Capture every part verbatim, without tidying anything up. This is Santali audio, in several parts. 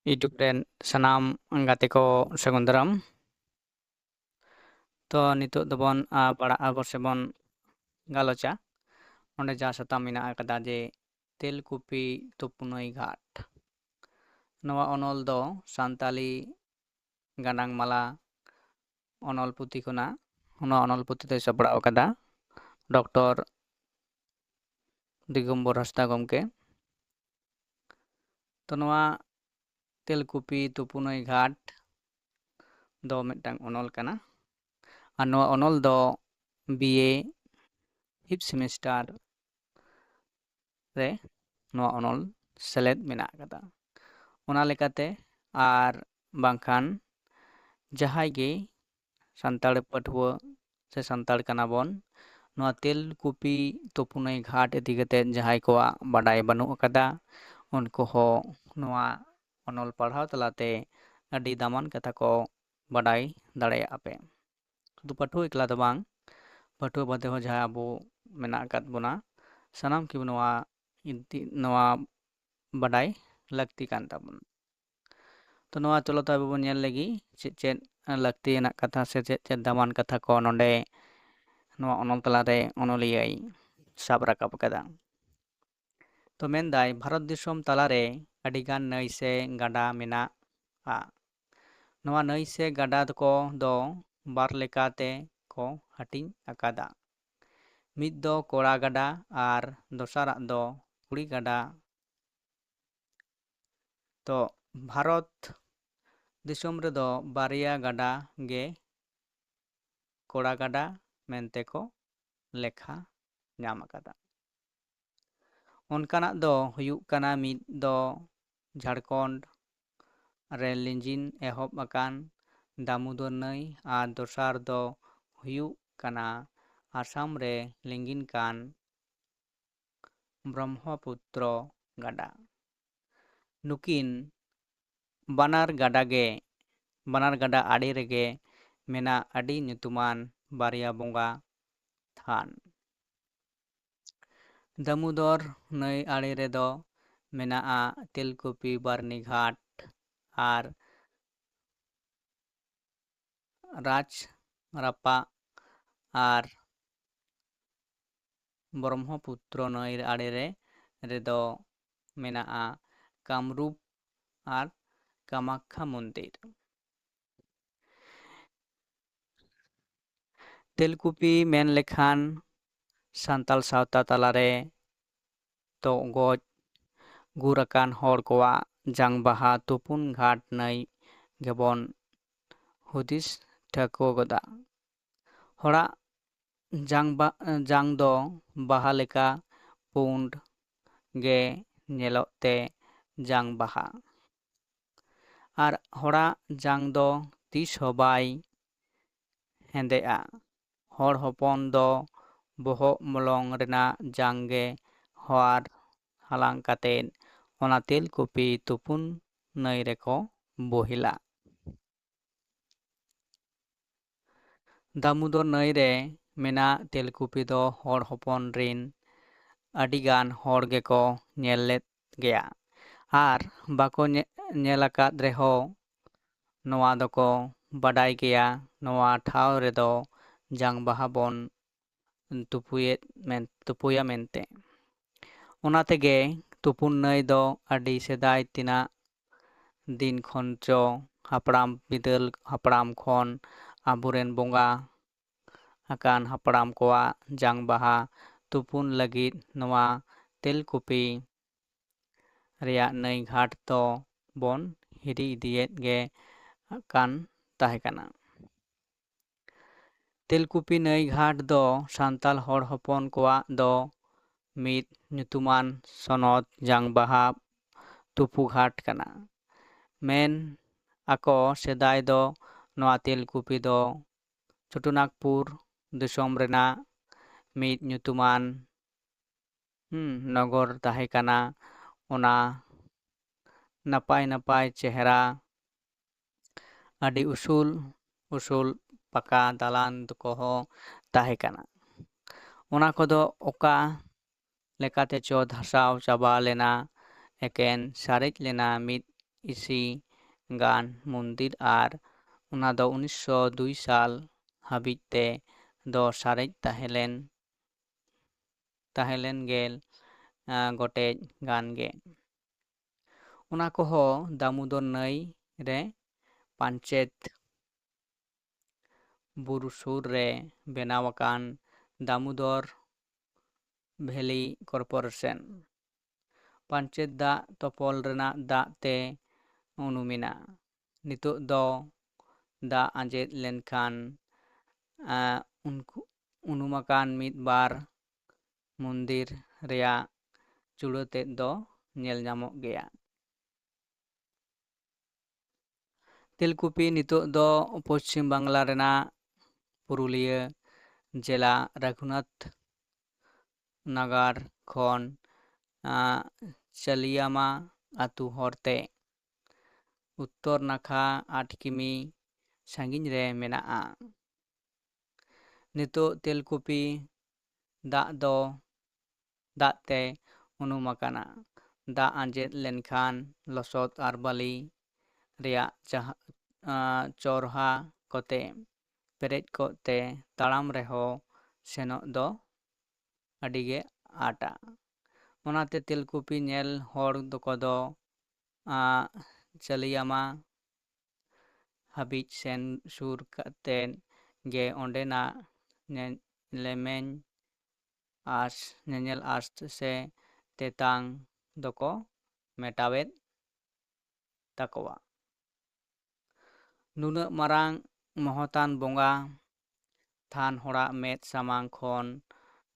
YouTube ᱨᱮᱱ ᱥᱟᱱᱟᱢ ᱜᱟᱛᱮ ᱠᱚ ᱥᱟᱹᱜᱩᱱ ᱫᱟᱨᱟᱢ᱾ ᱛᱚ ᱱᱤᱛᱚᱜ ᱫᱚᱵᱚᱱ, ᱟ, ᱯᱟᱲᱟᱜ ᱟᱵᱚ ᱥᱮᱵᱚᱱ ᱜᱟᱞᱚᱪᱟ᱾ ᱚᱸᱰᱮ ᱡᱟᱦᱟᱸ ᱥᱟᱛᱟᱢ ᱢᱮᱱᱟᱜ ᱟᱠᱟᱫᱟ ᱡᱮ ᱛᱮᱞᱠᱩᱯᱤ ᱛᱩᱯᱩᱱᱟᱹᱭ ᱜᱷᱟᱴ᱾ ᱱᱚᱣᱟ ᱚᱱᱚᱞ ᱫᱚ ᱥᱟᱱᱛᱟᱞᱤ ᱜᱟᱰᱟᱝ ᱢᱟᱞᱟ ᱚᱱᱚᱞ ᱯᱩᱛᱷᱤ ᱠᱷᱚᱱᱟᱜ, ᱱᱚᱣᱟ ᱚᱱᱚᱞ ᱯᱩᱛᱷᱤ ᱫᱚᱭ ᱥᱟᱯᱲᱟᱣ ᱟᱠᱟᱫᱟ ᱰᱚᱠᱴᱚᱨ ᱫᱤᱜᱚᱢᱵᱚᱨ ᱦᱟᱸᱥᱫᱟ ᱜᱚᱢᱠᱮ᱾ ᱛᱚ ᱱᱚᱣᱟ ᱛᱮᱞᱠᱩᱯᱤ ᱛᱩᱯᱩᱱᱟᱹᱭ ᱜᱷᱟᱴ ᱫᱚ ᱢᱤᱫᱴᱟᱝ ᱚᱱᱚᱞ ᱠᱟᱱᱟ᱾ ᱟᱨ ᱱᱚᱣᱟ ᱚᱱᱚᱞ ᱫᱚ ᱵᱤ ᱮ fifth semester ᱨᱮ ᱱᱚᱣᱟ ᱚᱱᱚᱞ ᱥᱮᱞᱮᱫ ᱢᱮᱱᱟᱜ ᱟᱠᱟᱫᱟ᱾ ᱚᱱᱟ ᱞᱮᱠᱟᱛᱮ ᱟᱨ ᱵᱟᱝᱠᱷᱟᱱ ᱡᱟᱦᱟᱸᱭ ᱜᱮ ᱥᱟᱱᱛᱟᱲ ᱯᱟᱹᱴᱷᱩᱣᱟᱹ ᱥᱮ ᱥᱟᱱᱛᱟᱲ ᱠᱟᱱᱟ ᱵᱚᱱ, ᱱᱚᱣᱟ ᱛᱮᱞᱠᱩᱯᱤ ᱛᱩᱯᱩᱱᱟᱹᱭ ᱜᱷᱟᱴ ᱤᱫᱤ ᱠᱟᱛᱮ ᱡᱟᱦᱟᱸᱭ ᱠᱚᱣᱟᱜ ᱵᱟᱰᱟᱭ ᱵᱟᱹᱱᱩᱜ ᱟᱠᱟᱫᱟ, ᱩᱱᱠᱩ ᱦᱚᱸ ᱱᱚᱣᱟ ᱚᱱᱚᱞ ᱯᱟᱲᱦᱟᱣ ᱛᱟᱞᱟᱛᱮ ᱟᱹᱰᱤ ᱫᱟᱢᱟᱱ ᱠᱟᱛᱷᱟ ᱠᱚ ᱵᱟᱰᱟᱭ ᱫᱟᱲᱮᱭᱟᱜᱼᱟ ᱯᱮ᱾ ᱥᱩᱫᱷᱩ ᱯᱟᱹᱴᱷᱩᱣᱟᱹ ᱮᱠᱞᱟ ᱫᱚ ᱵᱟᱝ, ᱯᱟᱹᱴᱷᱩᱣᱟᱹ ᱵᱟᱫᱮ ᱦᱚᱸ ᱡᱟᱦᱟᱸᱭ ᱟᱵᱚ ᱢᱮᱱᱟᱜ ᱟᱠᱟᱫ ᱵᱚᱱᱟ, ᱥᱟᱱᱟᱢ ᱠᱚ ᱱᱚᱣᱟ ᱤᱫᱤ, ᱱᱚᱣᱟ ᱵᱟᱰᱟᱭ ᱞᱟᱹᱠᱛᱤ ᱠᱟᱱ ᱛᱟᱵᱚᱱᱟ᱾ ᱛᱚ ᱱᱚᱣᱟ ᱪᱚᱞᱚ ᱛᱚ ᱟᱵᱚ ᱵᱚᱱ ᱧᱮᱞ ᱞᱮᱜᱮ ᱪᱮᱫ ᱪᱮᱫ ᱞᱟᱹᱠᱛᱤᱭᱟᱱᱟᱜ ᱠᱟᱛᱷᱟ ᱥᱮ ᱪᱮᱫ ᱪᱮᱫ ᱫᱟᱢᱟᱱ ᱠᱟᱛᱷᱟ ᱠᱚ ᱱᱚᱰᱮ ᱱᱚᱣᱟ ᱚᱱᱚᱞ ᱛᱟᱞᱟᱨᱮ ᱚᱱᱚᱞᱤᱭᱟᱹᱭ ᱥᱟᱵ ᱨᱟᱠᱟᱵ ᱟᱠᱟᱫᱟ᱾ ᱛᱚ ᱢᱮᱱᱫᱟᱭ, ᱵᱷᱟᱨᱚᱛ ᱫᱤᱥᱚᱢ ᱛᱟᱞᱟᱨᱮ ᱟᱹᱰᱤᱜᱟᱱ ᱱᱟᱹᱭ ᱥᱮ ᱜᱟᱰᱟ ᱢᱮᱱᱟᱜᱼᱟ᱾ ᱱᱚᱣᱟ ᱱᱟᱹᱭ ᱥᱮ ᱜᱟᱰᱟ ᱠᱚ ᱫᱚ ᱵᱟᱨ ᱞᱮᱠᱟᱛᱮ ᱠᱚ ᱦᱟᱹᱴᱤᱧ ᱟᱠᱟᱫᱟ᱾ ᱢᱤᱫ ᱫᱚ ᱠᱚᱲᱟ ᱜᱟᱰᱟ ᱟᱨ ᱫᱚᱥᱟᱨᱟᱜ ᱫᱚ ᱠᱩᱲᱤ ᱜᱟᱰᱟ᱾ ᱛᱚ ᱵᱷᱟᱨᱚᱛ ᱫᱤᱥᱚᱢ ᱨᱮᱫᱚ ᱵᱟᱨᱭᱟ ᱜᱟᱰᱟ ᱜᱮ ᱠᱚᱲᱟ ᱜᱟᱰᱟ ᱢᱮᱱᱛᱮ ᱠᱚ ᱞᱮᱠᱷᱟ ᱧᱟᱢ ᱟᱠᱟᱫᱟ᱾ ᱚᱱᱠᱟᱱᱟᱜ ᱫᱚ ᱦᱩᱭᱩᱜ ᱠᱟᱱᱟ, ᱢᱤᱫ ᱫᱚ ᱡᱷᱟᱲᱠᱷᱚᱸᱰ ᱨᱮ ᱞᱤᱸᱡᱤᱱ ᱮᱦᱚᱵ ᱟᱠᱟᱱ ᱫᱟᱢᱳᱫᱚᱨ ᱱᱟᱹᱭ ᱟᱨ ᱫᱚᱥᱟᱨ ᱫᱚ ᱦᱩᱭᱩᱜ ᱠᱟᱱᱟ ᱟᱥᱟᱢ ᱨᱮ ᱞᱤᱸᱜᱤᱱ ᱠᱟᱱ ᱵᱨᱚᱦᱢᱚᱯᱩᱛᱨᱚ ᱜᱟᱰᱟ᱾ ᱱᱩᱠᱤᱱ ᱵᱟᱱᱟᱨ ᱜᱟᱰᱟ ᱜᱮ, ᱵᱟᱱᱟᱨ ᱜᱟᱰᱟ ᱟᱲᱮ ᱨᱮᱜᱮ ᱢᱮᱱᱟᱜ ᱟᱹᱰᱤ ᱧᱩᱛᱩᱢᱟᱱ ᱵᱟᱨᱭᱟ ᱵᱚᱸᱜᱟ ᱛᱷᱟᱱ᱾ ᱫᱟᱢᱳᱫᱚᱨ ᱱᱟᱹᱭ ᱟᱲᱮ ᱨᱮᱫᱚ ᱢᱮᱱᱟᱜᱼᱟ ᱛᱮᱞᱠᱩᱯᱤ ᱵᱟᱨᱱᱤ ᱜᱷᱟᱴ᱾ ᱟᱨ ᱨᱟᱡᱽ ᱨᱟᱯᱟᱜ ᱟᱨ ᱵᱨᱚᱦᱢᱚᱯᱩᱛᱨᱚ ᱱᱟᱹᱭ ᱟᱲᱮ ᱨᱮ ᱨᱮᱫᱚ ᱢᱮᱱᱟᱜᱼᱟ ᱠᱟᱢᱨᱩᱯ ᱟᱨ ᱠᱟᱢᱟᱠᱠᱷᱟ ᱢᱚᱱᱫᱤᱨ᱾ ᱛᱮᱞᱠᱩᱯᱤ ᱢᱮᱱ ᱞᱮᱠᱷᱟᱱ ᱥᱟᱱᱛᱟᱲ ᱥᱟᱶᱛᱟ ᱛᱟᱞᱟᱨᱮ ᱛᱚ ᱜᱚᱡ ᱜᱩᱨ ᱟᱠᱟᱱ ᱦᱚᱲ ᱠᱚᱣᱟᱜ ᱡᱟᱝ ᱵᱟᱦᱟ ᱛᱩᱯᱩᱱ ᱜᱷᱟᱴ ᱱᱟᱹᱭ ᱜᱮᱵᱚᱱ ᱦᱩᱫᱤᱥ ᱴᱷᱟᱹᱣᱠᱟᱹ ᱜᱚᱫᱟ᱾ ᱦᱚᱲᱟᱜ ᱡᱟᱝ ᱵᱟ-, ᱡᱟᱝ ᱫᱚ ᱵᱟᱦᱟ ᱞᱮᱠᱟ ᱯᱩᱸᱰ ᱜᱮ ᱧᱮᱞᱚᱜ ᱛᱮ ᱡᱟᱝ ᱵᱟᱦᱟ᱾ ᱟᱨ ᱦᱚᱲᱟᱜ ᱡᱟᱝ ᱫᱚ ᱛᱤᱥ ᱦᱚᱸ ᱵᱟᱭ ᱦᱮᱸᱫᱮᱜᱼᱟ᱾ ᱦᱚᱲ ᱦᱚᱯᱚᱱ ᱫᱚ ᱵᱚᱦᱚᱜ ᱢᱚᱞᱚᱝ ᱨᱮᱱᱟᱜ ᱡᱟᱝ ᱜᱮ ᱦᱚᱣᱟᱨ ᱦᱟᱞᱟᱝ ᱠᱟᱛᱮ ᱚᱱᱟ ᱛᱮᱞᱠᱩᱯᱤ ᱛᱩᱯᱩᱱ ᱱᱟᱹᱭ ᱨᱮᱠᱚ ᱵᱚᱦᱮᱞᱟ᱾ ᱫᱟᱢᱳᱫᱚᱨ ᱱᱟᱹᱭ ᱨᱮ ᱢᱮᱱᱟᱜ ᱛᱮᱞᱠᱩᱯᱤ ᱫᱚ ᱦᱚᱲ ᱦᱚᱯᱚᱱ ᱨᱤᱱ ᱟᱹᱰᱤ ᱜᱟᱱ ᱦᱚᱲ ᱜᱮᱠᱚ ᱧᱮᱞ ᱞᱮᱫ ᱜᱮᱭᱟ᱾ ᱟᱨ ᱵᱟᱠᱚ ᱧᱮ-, ᱧᱮᱞ ᱟᱠᱟᱫ ᱨᱮᱦᱚᱸ ᱱᱚᱣᱟ ᱫᱚᱠᱚ ᱵᱟᱰᱟᱭ ᱜᱮᱭᱟ, ᱱᱚᱣᱟ ᱴᱷᱟᱶ ᱨᱮᱫᱚ ᱡᱟᱝ ᱵᱟᱦᱟ ᱵᱚᱱ ᱛᱩᱯᱩᱭᱮᱫ ᱢᱮᱱ-, ᱛᱩᱯᱩᱭᱟ ᱢᱮᱱᱛᱮ᱾ ᱚᱱᱟ ᱛᱮᱜᱮ ᱛᱩᱯᱩᱱ ᱱᱟᱹᱭ ᱫᱚ ᱟᱹᱰᱤ ᱥᱮᱫᱟᱭ ᱛᱮᱱᱟᱜ ᱫᱤᱱ ᱠᱷᱚᱱ ᱪᱚ ᱦᱟᱯᱲᱟᱢ ᱵᱤᱫᱟᱹᱞ ᱦᱟᱯᱲᱟᱢ ᱠᱷᱚᱱ ᱟᱵᱚᱨᱮᱱ ᱵᱚᱸᱜᱟ ᱟᱠᱟᱱ ᱦᱟᱯᱲᱟᱢ ᱠᱚᱣᱟᱜ ᱡᱟᱝ ᱵᱟᱦᱟ ᱛᱩᱯᱩᱱ ᱞᱟᱹᱜᱤᱫ ᱱᱚᱣᱟ ᱛᱮᱞᱠᱩᱯᱤ ᱨᱮᱭᱟᱜ ᱱᱟᱹᱭ ᱜᱷᱟᱴ ᱫᱚ ᱵᱚᱱ ᱦᱤᱨᱤ ᱤᱫᱤᱭᱮᱫ ᱜᱮ ᱠᱟᱱ ᱛᱟᱦᱮᱸ ᱠᱟᱱᱟ᱾ ᱛᱮᱞᱠᱩᱯᱤ ᱱᱟᱹᱭ ᱜᱷᱟᱴ ᱫᱚ ᱥᱟᱱᱛᱟᱲ ᱦᱚᱲ ᱦᱚᱯᱚᱱ ᱠᱚᱣᱟᱜ ᱫᱚ ᱢᱤᱫ ᱧᱩᱛᱩᱢᱟᱱ ᱥᱚᱱᱚᱛ ᱡᱟᱝ ᱵᱟᱦᱟ ᱛᱩᱯᱩ ᱜᱷᱟᱴ ᱠᱟᱱᱟ᱾ ᱢᱮᱱ ᱟᱠᱚ ᱥᱮᱫᱟᱭ ᱫᱚ ᱱᱚᱣᱟ ᱛᱮᱞᱠᱩᱯᱤ ᱫᱚ ᱪᱷᱳᱴᱳᱱᱟᱜᱽᱯᱩᱨ ᱫᱤᱥᱚᱢ ᱨᱮᱱᱟᱜ ᱢᱤᱫ ᱧᱩᱛᱩᱢᱟᱱ, ᱦᱩᱸ, ᱱᱚᱜᱚᱨ ᱛᱟᱦᱮᱸ ᱠᱟᱱᱟ᱾ ᱚᱱᱟ ᱱᱟᱯᱟᱭ ᱱᱟᱯᱟᱭ ᱪᱮᱦᱨᱟ, ᱟᱹᱰᱤ ᱩᱥᱩᱞ ᱩᱥᱩᱞ ᱯᱟᱠᱟ ᱫᱟᱞᱟᱱ ᱠᱚᱦᱚᱸ ᱛᱟᱦᱮᱸ ᱠᱟᱱᱟ᱾ ᱚᱱᱟ ᱠᱚᱫᱚ ᱚᱠᱟ ᱞᱮᱠᱟᱛᱮ ᱪᱚ ᱫᱷᱟᱥᱟᱣ ᱪᱟᱵᱟ ᱞᱮᱱᱟ, ᱮᱠᱮᱱ ᱥᱟᱨᱮᱡ ᱞᱮᱱᱟ ᱢᱤᱫ ᱤᱥᱤ ᱜᱟᱱ ᱢᱚᱱᱫᱤᱨ ᱟᱨ ᱚᱱᱟ ᱫᱚ ᱩᱱᱤᱥᱥᱚ ᱫᱩᱭ ᱥᱟᱞ ᱦᱟᱹᱵᱤᱡ ᱛᱮ ᱫᱚ ᱥᱟᱨᱮᱡ ᱛᱟᱦᱮᱸ ᱞᱮᱱ, ᱛᱟᱦᱮᱸ ᱞᱮᱱ ᱜᱮᱞ, ᱟᱸ, ᱜᱚᱴᱮᱡ ᱜᱟᱱ ᱜᱮ᱾ ᱚᱱᱟ ᱠᱚᱦᱚᱸ ᱫᱟᱢᱳᱫᱚᱨ ᱱᱟᱹᱭ ᱨᱮ ᱯᱟᱧᱪᱮᱛ ᱵᱩᱨᱩ ᱥᱩᱨ ᱨᱮ ᱵᱮᱱᱟᱣ ᱟᱠᱟᱱ ᱫᱟᱢᱳᱫᱚᱨ ᱵᱷᱮᱞᱤ ᱠᱚᱨᱯᱳᱨᱮᱥᱚᱱ ᱯᱟᱧᱪᱮᱛ ᱫᱟᱜ ᱛᱚᱯᱚᱞ ᱨᱮᱱᱟᱜ ᱫᱟᱜ ᱛᱮ ᱩᱱᱩᱢᱮᱱᱟ᱾ ᱱᱤᱛᱚᱜ ᱫᱚ ᱫᱟᱜ ᱟᱸᱡᱮᱫ ᱞᱮᱱᱠᱷᱟᱱ, ᱟᱸ, ᱩᱱᱠᱩ, ᱩᱱᱩᱢ ᱟᱠᱟᱱ ᱢᱤᱫ ᱵᱟᱨ ᱢᱚᱱᱫᱤᱨ ᱨᱮᱭᱟᱜ ᱪᱩᱲᱟᱹ ᱛᱮᱫ ᱫᱚ ᱧᱮᱞ ᱧᱟᱢᱚᱜ ᱜᱮᱭᱟ᱾ ᱛᱮᱞᱠᱩᱯᱤ ᱱᱤᱛᱚᱜ ᱫᱚ ᱯᱚᱪᱷᱤᱢ ᱵᱟᱝᱞᱟ ᱨᱮᱱᱟᱜ ᱯᱩᱨᱩᱞᱤᱭᱟᱹ ᱡᱮᱞᱟ ᱨᱟᱹᱜᱷᱩᱱᱟᱛᱷ ᱱᱟᱜᱟᱨ ᱠᱷᱚᱱ, ᱟᱸ, ᱪᱟᱞᱤᱭᱟᱢᱟ ᱟᱹᱛᱩ ᱦᱚᱨᱛᱮ ᱩᱛᱛᱚᱨ ᱱᱟᱠᱷᱟ ᱟᱴ ᱠᱤᱢᱤ ᱥᱟᱺᱜᱤᱧ ᱨᱮ ᱢᱮᱱᱟᱜᱼᱟ᱾ ᱱᱤᱛᱚᱜ ᱛᱮᱞᱠᱩᱯᱤ ᱫᱟᱜ ᱫᱚ, ᱫᱟᱜ ᱛᱮ ᱩᱱᱩᱢ ᱟᱠᱟᱱᱟ᱾ ᱫᱟᱜ ᱟᱸᱡᱮᱫ ᱞᱮᱱᱠᱷᱟᱱ ᱞᱚᱥᱚᱫ ᱟᱨ ᱵᱟᱹᱞᱤ ᱨᱮᱭᱟᱜ ᱡᱟᱦᱟᱸ, ᱟᱸ, ᱪᱚᱨᱦᱟ ᱠᱚᱛᱮ ᱯᱮᱨᱮᱡ ᱠᱚᱜ ᱛᱮ ᱛᱟᱲᱟᱢ ᱨᱮᱦᱚᱸ ᱥᱮᱱᱚᱜ ᱫᱚ ᱟᱹᱰᱤ ᱜᱮ ᱟᱸᱴᱟ᱾ ᱚᱱᱟᱛᱮ ᱛᱮᱞᱠᱩᱯᱤ ᱧᱮᱞ ᱦᱚᱲ ᱫᱚᱠᱚ ᱫᱚ, ᱟᱸ, ᱪᱟᱹᱞᱤᱭᱟᱢᱟ ᱦᱟᱹᱵᱤᱡ ᱥᱮᱱ ᱥᱩᱨ ᱠᱟᱛᱮ ᱜᱮ ᱚᱸᱰᱮᱱᱟᱜ ᱧᱮᱞᱮᱢᱮᱧ ᱟᱸᱥ, ᱧᱮᱧᱮᱞ ᱟᱸᱥ ᱥᱮ ᱛᱮᱛᱟᱝ ᱫᱚᱠᱚ ᱢᱮᱴᱟᱣᱮᱫ ᱛᱟᱠᱚᱣᱟ᱾ ᱱᱩᱱᱟᱹᱜ ᱢᱟᱨᱟᱝ ᱢᱚᱦᱚᱛᱟᱱ ᱵᱚᱸᱜᱟ ᱛᱷᱟᱱ ᱦᱚᱲᱟᱜ ᱢᱮᱫ ᱥᱟᱢᱟᱝ ᱠᱷᱚᱱ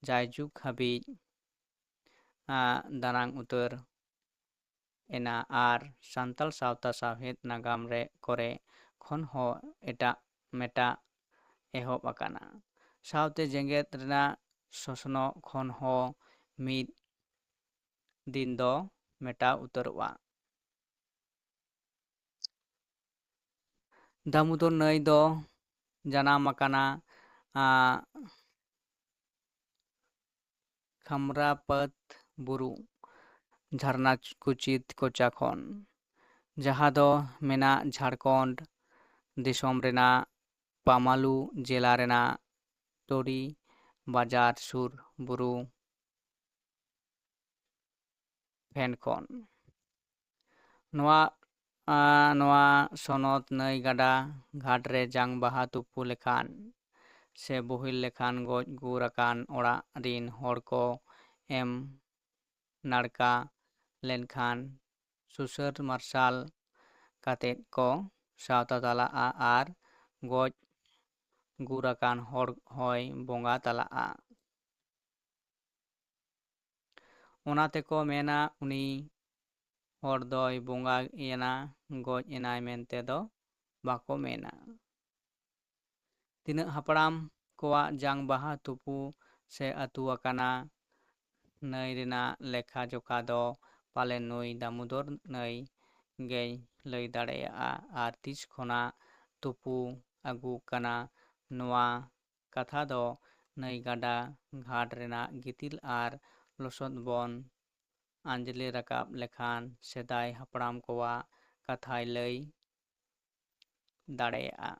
ᱡᱟᱭᱡᱩᱜᱽ ᱦᱟᱹᱵᱤᱡ, ᱟᱸ, ᱫᱟᱱᱟᱝ ᱩᱛᱟᱹᱨ ᱮᱱᱟ ᱟᱨ ᱥᱟᱱᱛᱟᱲ ᱥᱟᱶᱛᱟ ᱥᱟᱶᱦᱮᱫ ᱱᱟᱜᱟᱢ ᱨᱮ, ᱠᱚᱨᱮ ᱠᱷᱚᱱ ᱦᱚᱸ ᱮᱴᱟᱜ ᱢᱮᱴᱟᱜ ᱮᱦᱚᱵ ᱟᱠᱟᱱᱟ᱾ ᱥᱟᱶᱛᱮ ᱡᱮᱜᱮᱛ ᱨᱮᱱᱟᱜ ᱥᱚᱥᱱᱚᱜ ᱠᱷᱚᱱ ᱦᱚᱸ ᱢᱤᱫ ᱫᱤᱱ ᱫᱚ ᱢᱮᱴᱟᱣ ᱩᱛᱟᱹᱨᱚᱜᱼᱟ᱾ ᱫᱟᱢᱳᱫᱚᱨ ᱱᱟᱹᱭ ᱫᱚ ᱡᱟᱱᱟᱢ ᱟᱠᱟᱱᱟ, ᱟᱸ, ᱠᱷᱟᱢᱨᱟᱯᱟᱹᱛ ᱵᱩᱨᱩ ᱡᱷᱟᱨᱱᱟ ᱠᱩᱪᱤᱛ ᱠᱚᱪᱟ ᱠᱷᱚᱱ᱾ ᱡᱟᱦᱟᱸ ᱫᱚ ᱢᱮᱱᱟᱜ ᱡᱷᱟᱲᱠᱷᱚᱸᱰ ᱫᱤᱥᱚᱢ ᱨᱮᱱᱟᱜ ᱯᱟᱢᱟᱞᱩ ᱡᱮᱞᱟ ᱨᱮᱱᱟᱜ ᱴᱚᱰᱤ ᱵᱟᱡᱟᱨ ᱥᱩᱨ ᱵᱩᱨᱩ ᱯᱷᱮᱱ ᱠᱷᱚᱱ᱾ ᱱᱚᱣᱟ, ᱟ, ᱱᱚᱣᱟ ᱥᱚᱱᱚᱛ ᱱᱟᱹᱭ ᱜᱟᱰᱟ ᱜᱷᱟᱴ ᱨᱮ ᱡᱟᱝ ᱵᱟᱦᱟ ᱛᱩᱯᱩ ᱞᱮᱠᱷᱟᱱ ᱥᱮ ᱵᱳᱦᱮᱞ ᱞᱮᱠᱷᱟᱱ ᱜᱚᱡ ᱜᱩᱨ ᱟᱠᱟᱱ ᱚᱲᱟᱜ ᱨᱤᱱ ᱦᱚᱲ ᱠᱚ ᱮᱢ ᱱᱟᱲᱠᱟ ᱞᱮᱱᱠᱷᱟᱱ ᱥᱩᱥᱟᱹᱨ ᱢᱟᱨᱥᱟᱞ ᱠᱟᱛᱮᱫ ᱠᱚ ᱥᱟᱶᱛᱟ ᱛᱟᱞᱟᱜᱼᱟ ᱟᱨ ᱜᱚᱡ ᱜᱩᱨ ᱟᱠᱟᱱ ᱦᱚᱲ ᱦᱚᱸᱭ ᱵᱚᱸᱜᱟ ᱛᱟᱞᱟᱜᱼᱟ᱾ ᱚᱱᱟ ᱛᱮᱠᱚ ᱢᱮᱱᱟ, ᱩᱱᱤ ᱦᱚᱲ ᱫᱚᱭ ᱵᱚᱸᱜᱟ ᱮᱱᱟ, ᱜᱚᱡ ᱮᱱᱟᱭ ᱢᱮᱱᱛᱮ ᱫᱚ ᱵᱟᱠᱚ ᱢᱮᱱᱟ᱾ ᱛᱤᱱᱟᱹᱜ ᱦᱟᱯᱲᱟᱢ ᱠᱚᱣᱟᱜ ᱡᱟᱝ ᱵᱟᱦᱟ ᱛᱩᱯᱩ ᱥᱮ ᱟᱹᱛᱩ ᱟᱠᱟᱱᱟ ᱱᱟᱹᱭ ᱨᱮᱱᱟᱜ ᱞᱮᱠᱷᱟ ᱡᱚᱠᱷᱟ ᱫᱚ ᱯᱟᱞᱮ ᱱᱩᱭ ᱫᱟᱢᱳᱫᱚᱨ ᱱᱟᱹᱭ ᱜᱮᱭ ᱞᱟᱹᱭ ᱫᱟᱲᱮᱭᱟᱜᱼᱟ᱾ ᱟᱨ ᱛᱤᱥ ᱠᱷᱚᱱᱟᱜ ᱛᱩᱯᱩ ᱟᱹᱜᱩ ᱠᱟᱱᱟ, ᱱᱚᱣᱟ ᱠᱟᱛᱷᱟ ᱫᱚ ᱱᱟᱹᱭ ᱜᱟᱰᱟ ᱜᱷᱟᱴ ᱨᱮᱱᱟᱜ ᱜᱤᱛᱤᱞ ᱟᱨ ᱞᱚᱥᱚᱫ ᱵᱚᱱ ᱟᱸᱡᱽᱞᱮ ᱨᱟᱠᱟᱵ ᱞᱮᱠᱷᱟᱱ ᱥᱮᱫᱟᱭ ᱦᱟᱯᱲᱟᱢ ᱠᱚᱣᱟᱜ ᱠᱟᱛᱷᱟᱭ ᱞᱟᱹᱭ ᱫᱟᱲᱮᱭᱟᱜᱼᱟ᱾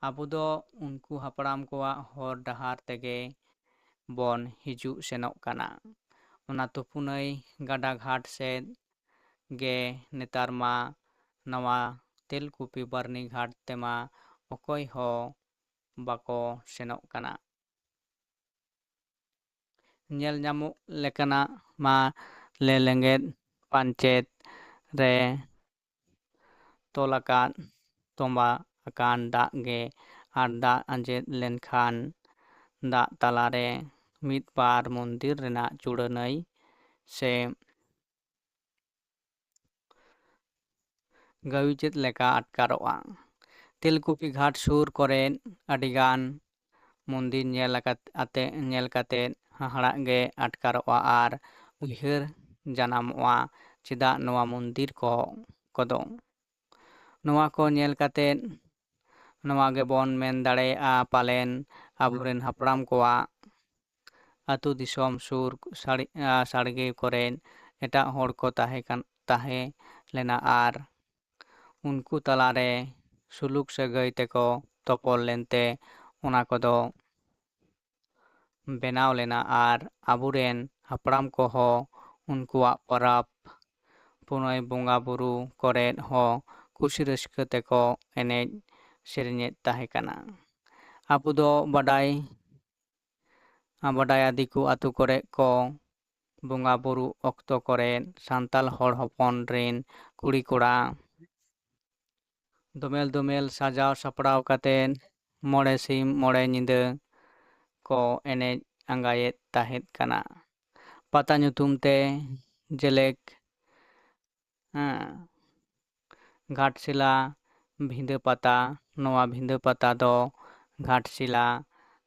ᱟᱵᱚ ᱫᱚ ᱩᱱᱠᱩ ᱦᱟᱯᱲᱟᱢ ᱠᱚᱣᱟᱜ ᱦᱚᱨ ᱰᱟᱦᱟᱨ ᱛᱮᱜᱮ ᱵᱚᱱ ᱦᱤᱡᱩᱜ ᱥᱮᱱᱚᱜ ᱠᱟᱱᱟ᱾ ᱚᱱᱟ ᱛᱩᱯᱩᱱᱟᱹᱭ ᱜᱟᱰᱟ ᱜᱷᱟᱴ ᱥᱮᱫ ᱜᱮ ᱱᱮᱛᱟᱨ ᱢᱟ ᱱᱟᱣᱟ ᱛᱮᱞᱠᱩᱯᱤ ᱵᱟᱨᱱᱤ ᱜᱷᱟᱴ ᱛᱮᱢᱟ ᱚᱠᱚᱭ ᱦᱚᱸ ᱵᱟᱠᱚ ᱥᱮᱱᱚᱜ ᱠᱟᱱᱟ᱾ ᱧᱮᱞ ᱧᱟᱢᱚᱜ ᱞᱮᱠᱟᱱᱟᱜ ᱢᱟ ᱞᱮ ᱞᱮᱸᱜᱮᱫ ᱯᱟᱧᱪᱮᱛ ᱨᱮ ᱛᱚᱞ ᱟᱠᱟᱫ ᱛᱚᱸᱵᱟ ᱟᱠᱟᱱ ᱫᱟᱜ ᱜᱮ, ᱟᱨ ᱫᱟᱜ ᱟᱸᱡᱮᱫ ᱞᱮᱱᱠᱷᱟᱱ ᱫᱟᱜ ᱛᱟᱞᱟᱨᱮ ᱢᱤᱫ ᱵᱟᱨ ᱢᱚᱱᱫᱤᱨ ᱨᱮᱱᱟᱜ ᱪᱩᱲᱟᱹᱱᱟᱹᱭ ᱥᱮ ᱜᱟᱹᱣᱤ ᱪᱮᱫ ᱞᱮᱠᱟ ᱟᱴᱠᱟᱨᱚᱜᱼᱟ᱾ ᱛᱮᱞᱠᱩᱯᱤ ᱜᱷᱟᱴ ᱥᱩᱨ ᱠᱚᱨᱮ ᱟᱹᱰᱤᱜᱟᱱ ᱢᱚᱱᱫᱤᱨ ᱧᱮᱞ ᱟᱠᱟᱛ-, ᱟᱛᱮ, ᱧᱮᱞ ᱠᱟᱛᱮ ᱦᱟᱦᱟᱲᱟᱜ ᱜᱮ ᱟᱴᱠᱟᱨᱚᱜᱼᱟ ᱟᱨ ᱩᱭᱦᱟᱹᱨ ᱡᱟᱱᱟᱢᱚᱜᱼᱟ, ᱪᱮᱫᱟᱜ ᱱᱚᱣᱟ ᱢᱚᱱᱫᱤᱨ ᱠᱚ, ᱠᱚᱫᱚ? ᱱᱚᱣᱟ ᱠᱚ ᱧᱮᱞ ᱠᱟᱛᱮ ᱱᱚᱣᱟ ᱜᱮᱵᱚᱱ ᱢᱮᱱ ᱫᱟᱲᱮᱭᱟᱜᱼᱟ, ᱯᱟᱞᱮᱱ ᱟᱵᱚᱨᱮᱱ ᱦᱟᱯᱲᱟᱢ ᱠᱚᱣᱟᱜ ᱟᱹᱛᱩ ᱫᱤᱥᱚᱢ ᱥᱩᱨ ᱥᱟᱲ-, ᱟ, ᱥᱟᱲᱜᱮ ᱠᱚᱨᱮ ᱮᱴᱟᱜ ᱦᱚᱲ ᱠᱚ ᱛᱟᱦᱮᱸ ᱠᱟᱱ, ᱛᱟᱦᱮᱸ ᱞᱮᱱᱟ ᱟᱨ ᱩᱱᱠᱩ ᱛᱟᱞᱟᱨᱮ ᱥᱩᱞᱩᱠ ᱥᱟᱹᱜᱟᱹᱭ ᱛᱮᱠᱚ ᱛᱚᱯᱚᱞ ᱞᱮᱱᱛᱮ ᱚᱱᱟ ᱠᱚᱫᱚ ᱵᱮᱱᱟᱣ ᱞᱮᱱᱟ ᱟᱨ ᱟᱵᱚᱨᱮᱱ ᱦᱟᱯᱲᱟᱢ ᱠᱚᱦᱚᱸ ᱩᱱᱠᱩᱣᱟᱜ ᱯᱚᱨᱚᱵᱽ ᱯᱩᱱᱟᱹᱭ ᱵᱚᱸᱜᱟ ᱵᱩᱨᱩ ᱠᱚᱨᱮᱫ ᱦᱚᱸ ᱠᱩᱥᱤ ᱨᱟᱹᱥᱠᱟᱹ ᱛᱮᱠᱚ ᱮᱱᱮᱡ ᱥᱮᱨᱮᱧᱮᱫ ᱛᱟᱦᱮᱸ ᱠᱟᱱᱟ᱾ ᱟᱵᱚ ᱫᱚ ᱵᱟᱰᱟᱭ, ᱵᱟᱰᱟᱭᱟ ᱫᱤᱠᱩ ᱟᱛᱳ ᱠᱚᱨᱮ ᱠᱚ ᱵᱚᱸᱜᱟ ᱵᱩᱨᱩ ᱚᱠᱛᱚ ᱠᱚᱨᱮ ᱥᱟᱱᱛᱟᱲ ᱦᱚᱲ ᱦᱚᱯᱚᱱ ᱨᱮᱱ ᱠᱩᱲᱤ ᱠᱚᱲᱟ ᱫᱚᱢᱮᱞ ᱫᱚᱢᱮᱞ ᱥᱟᱡᱟᱣ ᱥᱟᱯᱲᱟᱣ ᱠᱟᱛᱮ ᱢᱚᱬᱮ ᱥᱤᱧ ᱢᱚᱬᱮ ᱧᱤᱫᱟᱹ ᱠᱚ ᱮᱱᱮᱡ ᱟᱸᱜᱟᱭᱮᱫ ᱛᱟᱦᱮᱸᱫ ᱠᱟᱱᱟ᱾ ᱯᱟᱛᱟ ᱧᱩᱛᱩᱢ ᱛᱮ ᱡᱮᱞᱮᱠ, ᱦᱮᱸ, ᱜᱷᱟᱴᱥᱤᱞᱟ ᱵᱷᱤᱸᱫᱟᱹ ᱯᱟᱛᱟ᱾ ᱱᱚᱣᱟ ᱵᱷᱤᱸᱫᱟᱹ ᱯᱟᱛᱟ ᱫᱚ ᱜᱷᱟᱴᱥᱤᱞᱟ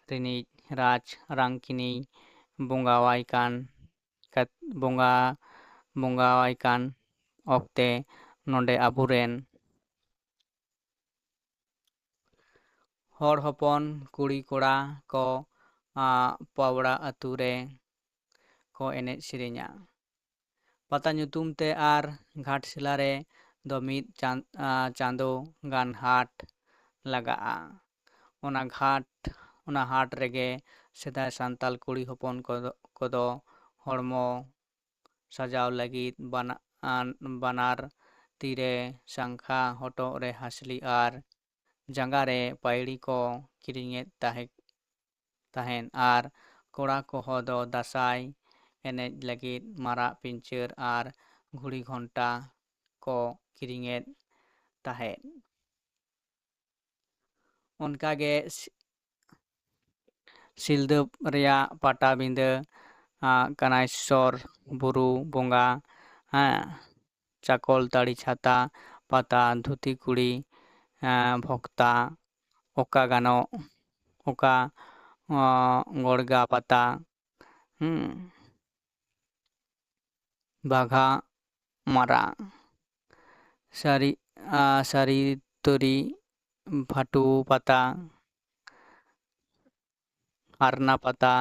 ᱨᱤᱱᱤᱡ ᱨᱟᱡᱽ ᱨᱟᱝᱠᱤᱱᱤ ᱵᱚᱸᱜᱟᱣᱟᱭ ᱠᱟᱱ, ᱠᱟᱛ-, ᱵᱚᱸᱜᱟ, ᱵᱚᱸᱜᱟᱣᱟᱭ ᱠᱟᱱ ᱚᱠᱛᱮ ᱱᱚᱰᱮ ᱟᱵᱚᱨᱮᱱ ᱦᱚᱲ ᱦᱚᱯᱚᱱ ᱠᱩᱲᱤ ᱠᱚᱲᱟ ᱠᱚ, ᱟ, ᱯᱟᱣᱲᱟ ᱟᱹᱛᱩ ᱨᱮ ᱠᱚ ᱮᱱᱮᱡ ᱥᱮᱨᱮᱧᱟ᱾ ᱯᱟᱛᱟ ᱧᱩᱛᱩᱢ ᱛᱮ ᱟᱨ ᱜᱷᱟᱴᱥᱤᱞᱟ ᱨᱮ ᱫᱚ ᱢᱤᱫ ᱪᱟᱸ-, ᱟ, ᱪᱟᱸᱫᱳ ᱜᱟᱱ ᱦᱟᱴ ᱞᱟᱜᱟᱜᱼᱟ᱾ ᱚᱱᱟ ᱜᱷᱟᱴ, ᱚᱱᱟ ᱦᱟᱴ ᱨᱮᱜᱮ ᱥᱮᱫᱟᱭ ᱥᱟᱱᱛᱟᱲ ᱠᱩᱲᱤ ᱦᱚᱯᱚᱱ ᱠᱚᱫᱚ, ᱠᱚᱫᱚ ᱦᱚᱲᱢᱚ ᱥᱟᱡᱟᱣ ᱞᱟᱹᱜᱤᱫ ᱵᱟᱱᱟ-, ᱟᱱ-, ᱵᱟᱱᱟᱨ ᱛᱤᱨᱮ ᱥᱟᱝᱠᱷᱟ, ᱦᱚᱴᱚᱜ ᱨᱮ ᱦᱟᱹᱥᱞᱤ ᱟᱨ ᱡᱟᱸᱜᱟ ᱨᱮ ᱯᱟᱹᱭᱲᱤ ᱠᱚ ᱠᱤᱨᱤᱧᱮᱫ ᱛᱟᱦᱮᱸ, ᱛᱟᱦᱮᱸᱱ ᱟᱨ ᱠᱚᱲᱟ ᱠᱚᱦᱚᱸ ᱫᱚ ᱫᱟᱸᱥᱟᱭ ᱮᱱᱮᱡ ᱞᱟᱹᱜᱤᱫ ᱢᱟᱨᱟᱜ ᱯᱤᱧᱪᱟᱹᱨ ᱟᱨ ᱜᱷᱩᱲᱤ ᱜᱷᱚᱱᱴᱟ ᱠᱚ ᱠᱤᱨᱤᱧᱮᱫ ᱛᱟᱦᱮᱸᱫ᱾ ᱚᱱᱠᱟᱜᱮ ᱥᱤ-, ᱥᱤᱞᱫᱟᱹ ᱨᱮᱭᱟᱜ ᱯᱟᱴᱟᱵᱤᱸᱫᱟᱹ, ᱟ, ᱠᱟᱱᱟᱭᱥᱚᱨ ᱵᱩᱨᱩ ᱵᱚᱸᱜᱟ, ᱦᱮᱸ, ᱪᱟᱠᱚᱞᱛᱟᱹᱲᱤ ᱪᱷᱟᱛᱟ, ᱯᱟᱛᱟ, ᱫᱷᱩᱛᱤ ᱠᱩᱲᱤ, ᱮᱸ, ᱵᱷᱚᱠᱛᱟ, ᱚᱠᱟ ᱜᱟᱱᱚᱜ, ᱚᱠᱟ, ᱚᱸ, ᱜᱚᱲᱜᱟ ᱯᱟᱛᱟ, ᱦᱩᱸ, ᱵᱟᱜᱷᱟ ᱢᱟᱨᱟ, ᱥᱟᱹᱨᱤ-, ᱟ, ᱥᱟᱹᱨᱤᱛᱟᱹᱨᱤ, ᱵᱷᱟᱴᱩ ᱯᱟᱛᱟ, ᱦᱟᱨᱱᱟ ᱯᱟᱛᱟ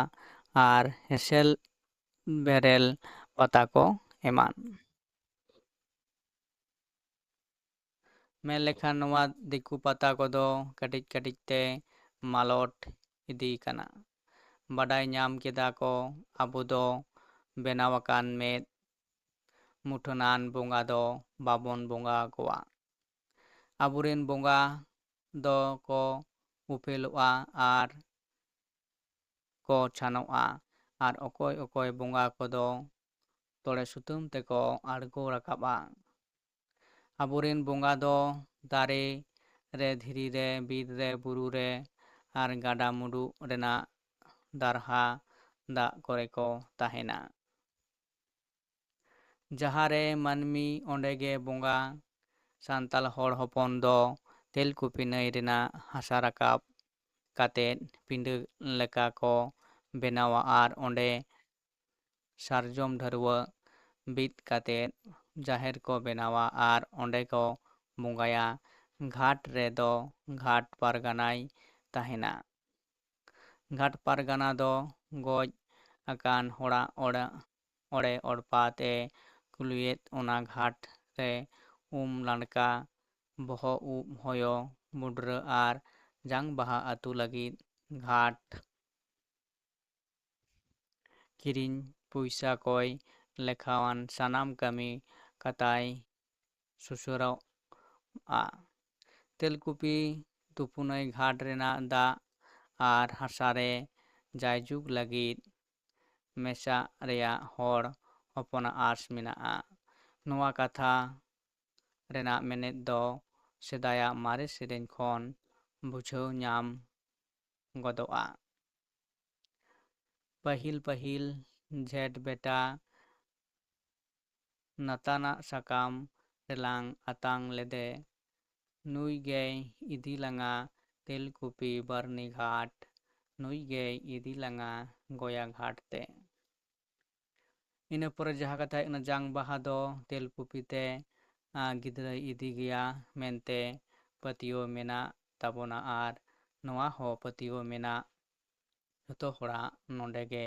ᱟᱨ ᱦᱮᱸᱥᱮᱞ ᱵᱮᱨᱮᱞ ᱯᱟᱛᱟ ᱠᱚ ᱮᱢᱟᱱ᱾ ᱢᱮᱱ ᱞᱮᱠᱷᱟᱱ ᱱᱚᱣᱟ ᱫᱤᱠᱩ ᱯᱟᱛᱟ ᱠᱚᱫᱚ ᱠᱟᱹᱴᱤᱡ ᱠᱟᱹᱴᱤᱡ ᱛᱮ ᱢᱟᱞᱚᱴ ᱤᱫᱤ ᱠᱟᱱᱟ᱾ ᱵᱟᱰᱟᱭ ᱧᱟᱢ ᱠᱮᱫᱟ ᱠᱚ ᱟᱵᱚ ᱫᱚ ᱵᱮᱱᱟᱣ ᱟᱠᱟᱱ ᱢᱮᱫ ᱢᱩᱴᱷᱟᱹᱱᱟᱱ ᱵᱚᱸᱜᱟ ᱫᱚ ᱵᱟᱵᱚᱱ ᱵᱚᱸᱜᱟ ᱟᱠᱚᱣᱟ᱾ ᱟᱵᱚᱨᱮᱱ ᱵᱚᱸᱜᱟ ᱫᱚ ᱠᱚ ᱩᱯᱮᱞᱚᱜᱼᱟ ᱟᱨ ᱠᱚ ᱪᱷᱟᱱᱚᱜᱼᱟ, ᱟᱨ ᱚᱠᱚᱭ ᱚᱠᱚᱭ ᱵᱚᱸᱜᱟ ᱠᱚᱫᱚ ᱛᱚᱲᱮ ᱥᱩᱛᱟᱹᱢ ᱛᱮᱠᱚ ᱟᱬᱜᱚ ᱨᱟᱠᱟᱵᱼᱟ᱾ ᱟᱵᱚᱨᱮᱱ ᱵᱚᱸᱜᱟ ᱫᱚ ᱫᱟᱨᱮ ᱨᱮ, ᱫᱷᱤᱨᱤ ᱨᱮ, ᱵᱤᱨ ᱨᱮ, ᱵᱩᱨᱩ ᱨᱮ ᱟᱨ ᱜᱟᱰᱟ ᱢᱩᱰᱩ ᱨᱮᱱᱟᱜ ᱫᱟᱨᱦᱟ ᱫᱟᱜ ᱠᱚᱨᱮ ᱠᱚ ᱛᱟᱦᱮᱱᱟ᱾ ᱡᱟᱦᱟᱸ ᱨᱮ ᱢᱟᱹᱱᱢᱤ, ᱚᱸᱰᱮ ᱜᱮ ᱵᱚᱸᱜᱟ᱾ ᱥᱟᱱᱛᱟᱲ ᱦᱚᱲ ᱦᱚᱯᱚᱱ ᱫᱚ ᱛᱮᱞᱠᱩᱯᱤ ᱱᱟᱹᱭ ᱨᱮᱱᱟᱜ ᱦᱟᱥᱟ ᱨᱟᱠᱟᱵ ᱠᱟᱛᱮᱫ ᱯᱤᱸᱰᱟᱹ ᱞᱮᱠᱟ ᱠᱚ ᱵᱮᱱᱟᱣᱟ ᱟᱨ ᱚᱸᱰᱮ ᱥᱟᱨᱡᱚᱢ ᱰᱷᱟᱹᱨᱣᱟᱹ ᱵᱤᱫ ᱠᱟᱛᱮᱫ ᱡᱟᱦᱮᱨ ᱠᱚ ᱵᱮᱱᱟᱣᱟ ᱟᱨ ᱚᱸᱰᱮ ᱠᱚ ᱵᱚᱸᱜᱟᱭᱟ᱾ ᱜᱷᱟᱴ ᱨᱮᱫᱚ ᱜᱷᱟᱴ ᱯᱟᱨᱜᱟᱱᱟᱭ ᱛᱟᱦᱮᱱᱟ᱾ ᱜᱷᱟᱴ ᱯᱟᱨᱜᱟᱱᱟ ᱫᱚ ᱜᱚᱡ ᱟᱠᱟᱱ ᱦᱚᱲᱟᱜ ᱚᱲᱟᱜ ᱚᱲᱮ ᱚᱲᱯᱟᱛ ᱮ ᱠᱩᱞᱩᱭᱮᱫ ᱚᱱᱟ ᱜᱷᱟᱴ ᱨᱮ ᱩᱢ ᱞᱟᱸᱰᱠᱟ, ᱵᱚᱦᱚᱜ ᱩᱵ, ᱦᱚᱭᱚ, ᱢᱩᱰᱨᱟᱹ ᱟᱨ ᱡᱟᱝ ᱵᱟᱦᱟ ᱟᱹᱛᱩ ᱞᱟᱹᱜᱤᱫ ᱜᱷᱟᱴ ᱠᱤᱨᱤᱧ ᱯᱚᱭᱥᱟ ᱠᱚᱭ ᱞᱮᱠᱷᱟᱣᱟᱱ ᱥᱟᱱᱟᱢ ᱠᱟᱹᱢᱤ ᱠᱟᱛᱟᱭ ᱥᱩᱥᱟᱹᱨᱚᱜᱼᱟ᱾ ᱛᱮᱞᱠᱩᱯᱤ ᱛᱩᱯᱩᱱᱟᱹᱭ ᱜᱷᱟᱴ ᱨᱮᱱᱟᱜ ᱫᱟᱜ ᱟᱨ ᱦᱟᱥᱟ ᱨᱮ ᱡᱟᱭᱡᱩᱜᱽ ᱞᱟᱹᱜᱤᱫ ᱢᱮᱥᱟᱜ ᱨᱮᱭᱟᱜ ᱦᱚᱲ ᱦᱚᱯᱚᱱᱟᱜ ᱟᱸᱥ ᱢᱮᱱᱟᱜᱼᱟ᱾ ᱱᱚᱣᱟ ᱠᱟᱛᱷᱟ ᱨᱮᱱᱟᱜ ᱢᱮᱱᱮᱫ ᱫᱚ ᱥᱮᱫᱟᱭᱟᱜ ᱢᱟᱨᱮ ᱥᱮᱨᱮᱧ ᱠᱷᱚᱱ ᱵᱩᱡᱷᱟᱹᱣ ᱧᱟᱢ ᱜᱚᱫᱚᱜᱼᱟ᱾ ᱯᱟᱹᱦᱤᱞ ᱯᱟᱹᱦᱤᱞ ᱡᱷᱮᱸᱴ ᱵᱮᱴᱟ ᱱᱟᱛᱟᱱᱟᱜ ᱥᱟᱠᱟᱢ ᱨᱮᱞᱟᱝ ᱟᱛᱟᱝ ᱞᱮᱫᱮ, ᱱᱩᱭ ᱜᱮᱭ ᱤᱫᱤ ᱞᱟᱝᱟ ᱛᱮᱞᱠᱩᱯᱤ ᱵᱟᱹᱨᱱᱤ ᱜᱷᱟᱴ, ᱱᱩᱭ ᱜᱮᱭ ᱤᱫᱤ ᱞᱟᱝᱟ ᱜᱚᱭᱟ ᱜᱷᱟᱴ ᱛᱮ᱾ ᱤᱱᱟᱹ ᱯᱚᱨᱮ ᱡᱟᱦᱟᱸ ᱠᱟᱛᱷᱟ ᱦᱩᱭᱩᱜ ᱠᱟᱱᱟ, ᱡᱟᱝ ᱵᱟᱦᱟ ᱫᱚ ᱛᱮᱞᱠᱩᱯᱤ ᱛᱮ, ᱟ, ᱜᱤᱫᱽᱨᱟᱹᱭ ᱤᱫᱤ ᱜᱮᱭᱟ ᱢᱮᱱᱛᱮ ᱯᱟᱹᱛᱭᱟᱹᱣ ᱢᱮᱱᱟᱜ ᱛᱟᱵᱚᱱᱟ᱾ ᱟᱨ ᱱᱚᱣᱟ ᱦᱚᱸ ᱯᱟᱹᱛᱭᱟᱹᱣ ᱢᱮᱱᱟᱜ ᱡᱷᱚᱛᱚ ᱦᱚᱲᱟᱜ ᱱᱚᱰᱮ ᱜᱮ,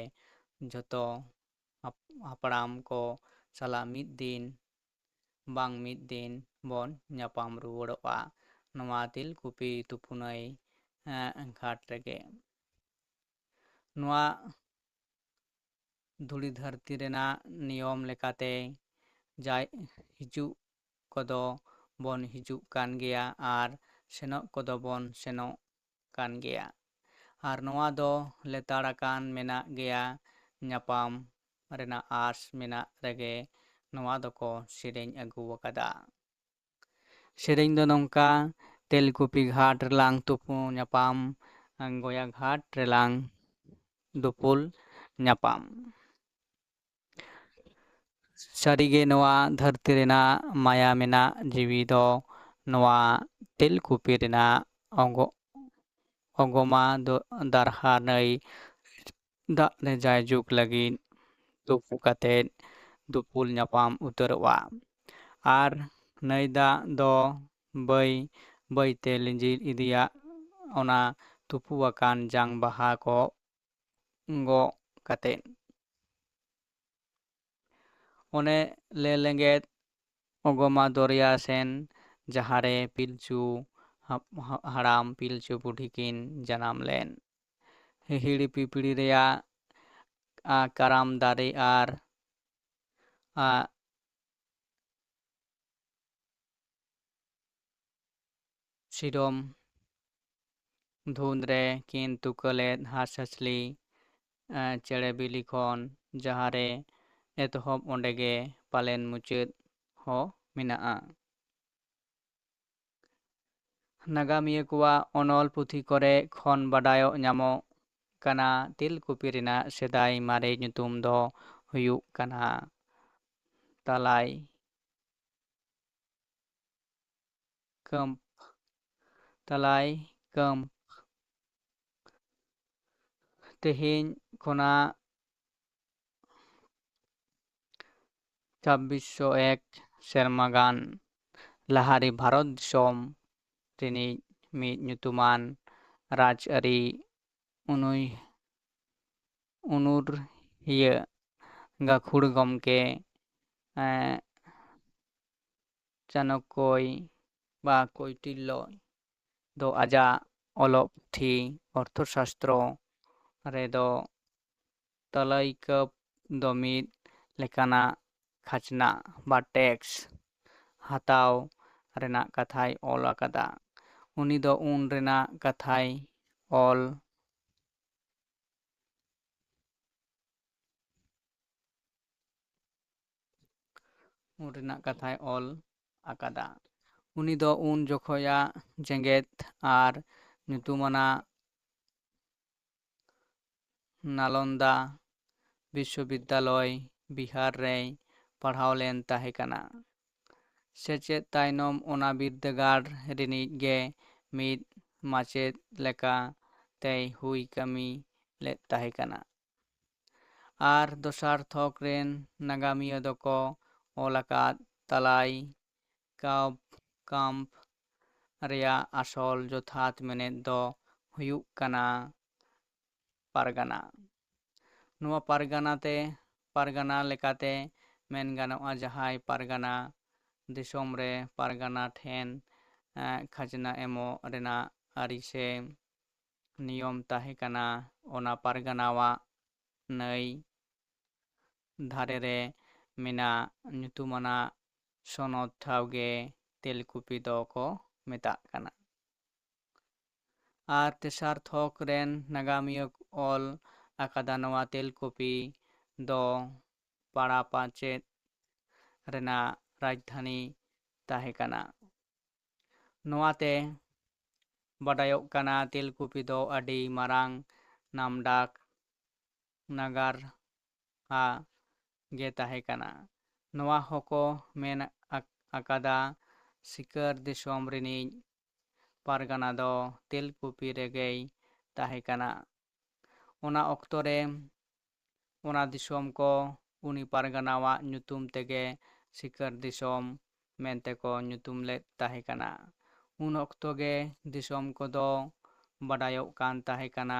ᱡᱷᱚᱛᱚ ᱦᱟᱯ-, ᱦᱟᱯᱲᱟᱢ ᱠᱚ ᱥᱟᱞᱟᱜ ᱢᱤᱫ ᱫᱤᱱ ᱵᱟᱝ ᱢᱤᱫ ᱫᱤᱱ ᱵᱚᱱ ᱧᱟᱯᱟᱢ ᱨᱩᱣᱟᱹᱲᱚᱜᱼᱟ ᱱᱚᱣᱟ ᱛᱮᱞᱠᱩᱯᱤ ᱛᱩᱯᱩᱱᱟᱹᱭ, ᱮᱸ, ᱜᱷᱟᱴ ᱨᱮᱜᱮ᱾ ᱱᱚᱣᱟ ᱫᱷᱩᱲᱤ ᱫᱷᱟᱹᱨᱛᱤ ᱨᱮᱱᱟᱜ ᱱᱤᱭᱚᱢ ᱞᱮᱠᱟᱛᱮ ᱡᱟᱭ ᱦᱤᱡᱩᱜ ᱠᱚᱫᱚ ᱵᱚᱱ ᱦᱤᱡᱩᱜ ᱠᱟᱱ ᱜᱮᱭᱟ ᱟᱨ ᱥᱮᱱᱚᱜ ᱠᱚᱫᱚ ᱵᱚᱱ ᱥᱮᱱᱚᱜ ᱠᱟᱱ ᱜᱮᱭᱟ᱾ ᱟᱨ ᱱᱚᱣᱟ ᱫᱚ ᱞᱮᱛᱟᱲ ᱟᱠᱟᱱ ᱢᱮᱱᱟᱜ ᱜᱮᱭᱟ, ᱧᱟᱯᱟᱢ ᱨᱮᱱᱟᱜ ᱟᱸᱥ ᱢᱮᱱᱟᱜ ᱨᱮᱜᱮ ᱱᱚᱣᱟ ᱫᱚᱠᱚ ᱥᱮᱨᱮᱧ ᱟᱹᱜᱩ ᱟᱠᱟᱫᱟ᱾ ᱥᱮᱨᱮᱧ ᱫᱚ ᱱᱚᱝᱠᱟ: ᱛᱮᱞᱠᱩᱯᱤ ᱜᱷᱟᱴ ᱨᱮᱞᱟᱝ ᱛᱩᱯᱩ ᱧᱟᱯᱟᱢ, ᱜᱚᱭᱟ ᱜᱷᱟᱴ ᱨᱮᱞᱟᱝ ᱫᱩᱯᱩᱞ ᱧᱟᱯᱟᱢ᱾ ᱥᱟᱹᱨᱤᱜᱮ ᱱᱚᱣᱟ ᱫᱷᱟᱹᱨᱛᱤ ᱨᱮᱱᱟᱜ ᱢᱟᱭᱟ ᱢᱮᱱᱟᱜ ᱡᱤᱣᱤ ᱫᱚ ᱱᱚᱣᱟ ᱛᱮᱞᱠᱩᱯᱤ ᱨᱮᱱᱟᱜ ᱚᱜᱚ-, ᱚᱜᱚᱢᱟ ᱫᱚ ᱫᱟᱨᱦᱟ ᱱᱟᱹᱭ ᱫᱟᱜ ᱨᱮ ᱡᱟᱭᱡᱩᱜᱽ ᱞᱟᱹᱜᱤᱫ ᱛᱩᱯᱩ ᱠᱟᱛᱮ ᱫᱩᱯᱩᱞ ᱧᱟᱯᱟᱢ ᱩᱛᱟᱹᱨᱚᱜᱼᱟ᱾ ᱟᱨ ᱱᱟᱹᱭ ᱫᱟᱜ ᱫᱚ ᱵᱟᱹᱭ ᱵᱟᱹᱭᱛᱮ ᱞᱤᱸᱡᱤ ᱤᱫᱤᱭᱟ, ᱚᱱᱟ ᱛᱩᱯᱩ ᱟᱠᱟᱱ ᱡᱟᱝ ᱵᱟᱦᱟ ᱠᱚ ᱜᱚᱜ ᱠᱟᱛᱮ᱾ ᱚᱱᱮ ᱞᱮ ᱞᱮᱸᱜᱮᱫ ᱚᱜᱚᱢᱟ ᱫᱚᱨᱭᱟ ᱥᱮᱱ, ᱡᱟᱦᱟᱸ ᱨᱮ ᱯᱤᱞᱪᱩ ᱦᱟᱯ-, ᱦᱟ-, ᱦᱟᱲᱟᱢ ᱯᱤᱞᱪᱩ ᱵᱩᱰᱷᱤ ᱠᱤᱱ ᱡᱟᱱᱟᱢ ᱞᱮᱱ᱾ ᱦᱤᱦᱤᱲᱤ ᱯᱤᱯᱤᱲᱤ ᱨᱮᱭᱟᱜ, ᱟ, ᱠᱟᱨᱟᱢ ᱫᱟᱨᱮ ᱟᱨ, ᱟ, ᱥᱤᱨᱚᱢ ᱫᱷᱩᱸᱫᱽ ᱨᱮ ᱠᱤᱱ ᱛᱩᱠᱟᱹ ᱞᱮᱫ ᱦᱟᱸᱥ ᱦᱟᱸᱥᱞᱤ, ᱮ, ᱪᱮᱬᱮ ᱵᱤᱞᱤ ᱠᱷᱚᱱ, ᱡᱟᱦᱟᱸ ᱨᱮ ᱮᱛᱚᱦᱚᱵ ᱚᱸᱰᱮ ᱜᱮ ᱯᱟᱞᱮᱱ ᱢᱩᱪᱟᱹᱫ ᱦᱚᱸ ᱢᱮᱱᱟᱜᱼᱟ᱾ ᱱᱟᱜᱟᱢᱤᱭᱟᱹ ᱠᱚᱣᱟᱜ ᱚᱱᱚᱞ ᱯᱩᱛᱷᱤ ᱠᱚᱨᱮ ᱠᱷᱚᱱ ᱵᱟᱰᱟᱭᱚᱜ ᱧᱟᱢᱚᱜ ᱠᱟᱱᱟ, ᱛᱮᱞᱠᱩᱯᱤ ᱨᱮᱱᱟᱜ ᱥᱮᱫᱟᱭ ᱢᱟᱨᱮ ᱧᱩᱛᱩᱢ ᱫᱚ ᱦᱩᱭᱩᱜ ᱠᱟᱱᱟ ᱛᱟᱞᱟᱭ ᱠᱟᱹᱢᱯ, ᱛᱟᱞᱟᱭ ᱠᱟᱹᱢᱯ᱾ ᱛᱮᱦᱮᱧ ᱠᱷᱚᱱᱟᱜ ᱪᱷᱟᱵᱵᱤᱥᱥᱚ ᱮᱠ ᱥᱮᱨᱢᱟ ᱜᱟᱱ ᱞᱟᱦᱟᱨᱮ ᱵᱷᱟᱨᱚᱛ ᱫᱤᱥᱚᱢ ᱨᱤᱱᱤᱡ ᱢᱤᱫ ᱧᱩᱛᱩᱢᱟᱱ ᱨᱟᱡᱽᱟᱹᱨᱤ ᱩᱱᱩᱭ-, ᱩᱱᱩᱨᱤᱭᱟᱹ ᱜᱟᱹᱠᱷᱩᱲ ᱜᱚᱢᱠᱮ, ᱮᱸ, ᱪᱟᱱᱚᱠᱚᱭ ᱵᱟ ᱠᱳᱭᱴᱤᱞᱞᱚ ᱫᱚ ᱟᱡᱟᱜ ᱚᱞᱚᱜ ᱯᱩᱛᱷᱤ ᱚᱨᱛᱷᱚᱥᱟᱥᱛᱨᱚ ᱨᱮᱫᱚ ᱛᱟᱞᱟᱭᱠᱟᱹᱯ ᱫᱚ ᱢᱤᱫ ᱞᱮᱠᱟᱱᱟᱜ ᱠᱷᱟᱡᱽᱱᱟ ᱵᱟ ᱴᱮᱠᱥ ᱦᱟᱛᱟᱣ ᱨᱮᱱᱟᱜ ᱠᱟᱛᱷᱟᱭ ᱚᱞ ᱟᱠᱟᱫᱟ᱾ ᱩᱱᱤ ᱫᱚ ᱩᱱ ᱨᱮᱱᱟᱜ ᱠᱟᱛᱷᱟᱭ ᱚᱞ ᱩᱱ ᱨᱮᱱᱟᱜ ᱠᱟᱛᱷᱟᱭ ᱚᱞ ᱟᱠᱟᱫᱟ᱾ ᱩᱱᱤ ᱫᱚ ᱩᱱ ᱡᱚᱠᱷᱚᱭᱟᱜ ᱡᱮᱜᱮᱛ ᱟᱨ ᱧᱩᱛᱩᱢᱟᱱᱟᱜ ᱱᱟᱞᱚᱱᱫᱟ ᱵᱤᱥᱥᱚᱵᱤᱫᱽᱫᱟᱞᱚᱭ, ᱵᱤᱦᱟᱨ ᱨᱮᱭ ᱯᱟᱲᱦᱟᱣ ᱞᱮᱱ ᱛᱟᱦᱮᱸ ᱠᱟᱱᱟ᱾ ᱥᱮᱪᱮᱫ ᱛᱟᱭᱱᱚᱢ ᱚᱱᱟ ᱵᱤᱨᱫᱟᱹᱜᱟᱲ ᱨᱤᱱᱤᱡ ᱜᱮ ᱢᱤᱫ ᱢᱟᱪᱮᱫ ᱞᱮᱠᱟ ᱛᱮᱭ ᱦᱩᱭ ᱠᱟᱹᱢᱤ ᱞᱮᱫ ᱛᱟᱦᱮᱸ ᱠᱟᱱᱟ᱾ ᱟᱨ ᱫᱚᱥᱟᱨ ᱛᱷᱚᱠ ᱨᱮᱱ ᱱᱟᱜᱟᱢᱤᱭᱟᱹ ᱫᱚᱠᱚ ᱚᱞ ᱟᱠᱟᱫ ᱛᱟᱞᱟᱭ ᱠᱟᱵ ᱠᱟᱢᱯ ᱨᱮᱭᱟᱜ ᱟᱥᱚᱞ ᱡᱚᱛᱷᱟᱛ ᱢᱮᱱᱮᱫ ᱫᱚ ᱦᱩᱭᱩᱜ ᱠᱟᱱᱟ ᱯᱟᱨᱜᱟᱱᱟ᱾ ᱱᱚᱣᱟ ᱯᱟᱨᱜᱟᱱᱟ ᱛᱮ, ᱯᱟᱨᱜᱟᱱᱟ ᱞᱮᱠᱟᱛᱮ ᱢᱮᱱ ᱜᱟᱱᱚᱜᱼᱟ, ᱡᱟᱦᱟᱸᱭ ᱯᱟᱨᱜᱟᱱᱟ ᱫᱤᱥᱚᱢ ᱨᱮ ᱯᱟᱨᱜᱟᱱᱟ ᱴᱷᱮᱱ, ᱮᱸ, ᱠᱷᱟᱡᱽᱱᱟ ᱮᱢᱚᱜ ᱨᱮᱱᱟᱜ ᱟᱹᱨᱤ ᱥᱮ ᱱᱤᱭᱚᱢ ᱛᱟᱦᱮᱸ ᱠᱟᱱᱟ, ᱚᱱᱟ ᱯᱟᱨᱜᱟᱱᱟᱣᱟᱜ ᱱᱟᱹᱭ ᱫᱷᱟᱨᱮ ᱨᱮ ᱢᱮᱱᱟᱜ ᱧᱩᱛᱩᱢᱟᱱᱟᱜ ᱥᱚᱱᱚᱛ ᱴᱷᱟᱶ ᱜᱮ ᱛᱮᱞᱠᱩᱯᱤ ᱫᱚ ᱠᱚ ᱢᱮᱛᱟᱜ ᱠᱟᱱᱟ᱾ ᱟᱨ ᱛᱮᱥᱟᱨ ᱛᱷᱚᱠ ᱨᱮᱱ ᱱᱟᱜᱟᱢᱤᱭᱟᱹ ᱠᱚ ᱚᱞ ᱟᱠᱟᱫᱟ, ᱱᱚᱣᱟ ᱛᱮᱞᱠᱩᱯᱤ ᱫᱚ ᱯᱟᱲᱟ ᱯᱟᱪᱮᱫ ᱨᱮᱱᱟᱜ ᱨᱟᱡᱽᱫᱷᱟᱱᱤ ᱛᱟᱦᱮᱸ ᱠᱟᱱᱟ᱾ ᱱᱚᱣᱟᱛᱮ ᱵᱟᱰᱟᱭᱚᱜ ᱠᱟᱱᱟ, ᱛᱮᱞᱠᱩᱯᱤ ᱫᱚ ᱟᱹᱰᱤ ᱢᱟᱨᱟᱝ ᱱᱟᱢᱰᱟᱠ ᱱᱟᱜᱟᱨ ᱟ ᱜᱮ ᱛᱟᱦᱮᱸ ᱠᱟᱱᱟ᱾ ᱱᱚᱣᱟ ᱦᱚᱸᱠᱚ ᱢᱮᱱ ᱟᱠ-, ᱟᱠᱟᱫᱟ, ᱥᱤᱠᱟᱹᱨ ᱫᱤᱥᱚᱢ ᱨᱤᱱᱤᱡ ᱯᱟᱨᱜᱟᱱᱟ ᱫᱚ ᱛᱮᱞᱠᱩᱯᱤ ᱨᱮᱜᱮᱭ ᱛᱟᱦᱮᱸ ᱠᱟᱱᱟ᱾ ᱚᱱᱟ ᱚᱠᱛᱚ ᱨᱮ ᱚᱱᱟ ᱫᱤᱥᱚᱢ ᱠᱚ ᱩᱱᱤ ᱯᱟᱨᱜᱟᱱᱟᱣᱟᱜ ᱧᱩᱛᱩᱢ ᱛᱮᱜᱮ ᱥᱤᱠᱟᱹᱨ ᱫᱤᱥᱚᱢ ᱢᱮᱱᱛᱮ ᱠᱚ ᱧᱩᱛᱩᱢ ᱞᱮᱫ ᱛᱟᱦᱮᱸ ᱠᱟᱱᱟ᱾ ᱩᱱ ᱚᱠᱛᱚ ᱜᱮ ᱫᱤᱥᱚᱢ ᱠᱚᱫᱚ ᱵᱟᱰᱟᱭᱚᱜ ᱠᱟᱱ ᱛᱟᱦᱮᱸ ᱠᱟᱱᱟ,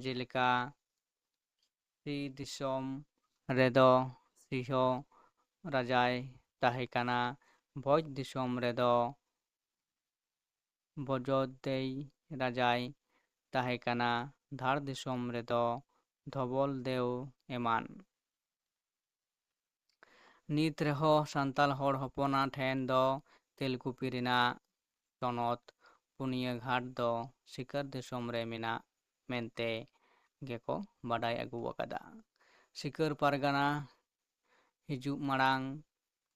ᱡᱮᱞᱮᱠᱟ ᱥᱤ ᱫᱤᱥᱚᱢ ᱨᱮᱫᱚ ᱥᱤᱦᱚ ᱨᱟᱡᱟᱭ ᱛᱟᱦᱮᱸ ᱠᱟᱱᱟ᱾ ᱵᱷᱚᱸᱡᱽ ᱫᱤᱥᱚᱢ ᱨᱮᱫᱚ ᱵᱚᱡᱚᱫᱮᱭ ᱨᱟᱡᱟᱭ ᱛᱟᱦᱮᱸ ᱠᱟᱱᱟ, ᱫᱷᱟᱲ ᱫᱤᱥᱚᱢ ᱨᱮᱫᱚ ᱫᱷᱚᱵᱚᱞ ᱫᱮᱣ ᱮᱢᱟᱱ᱾ ᱱᱤᱛ ᱨᱮᱦᱚᱸ ᱥᱟᱱᱛᱟᱲ ᱦᱚᱲ ᱦᱚᱯᱚᱱᱟᱜ ᱴᱷᱮᱱ ᱫᱚ ᱛᱮᱞᱠᱩᱯᱤ ᱨᱮᱱᱟᱜ ᱪᱚᱱᱚᱛ ᱯᱩᱱᱭᱟᱹ ᱜᱷᱟᱴ ᱫᱚ ᱥᱤᱠᱟᱹᱨ ᱫᱤᱥᱚᱢ ᱨᱮ ᱢᱮᱱᱟᱜ ᱢᱮᱱᱛᱮ ᱜᱮᱠᱚ ᱵᱟᱰᱟᱭ ᱟᱹᱜᱩ ᱟᱠᱟᱫᱟ᱾ ᱥᱤᱠᱟᱹᱨ ᱯᱟᱨᱜᱟᱱᱟ ᱦᱤᱡᱩᱜ ᱢᱟᱲᱟᱝ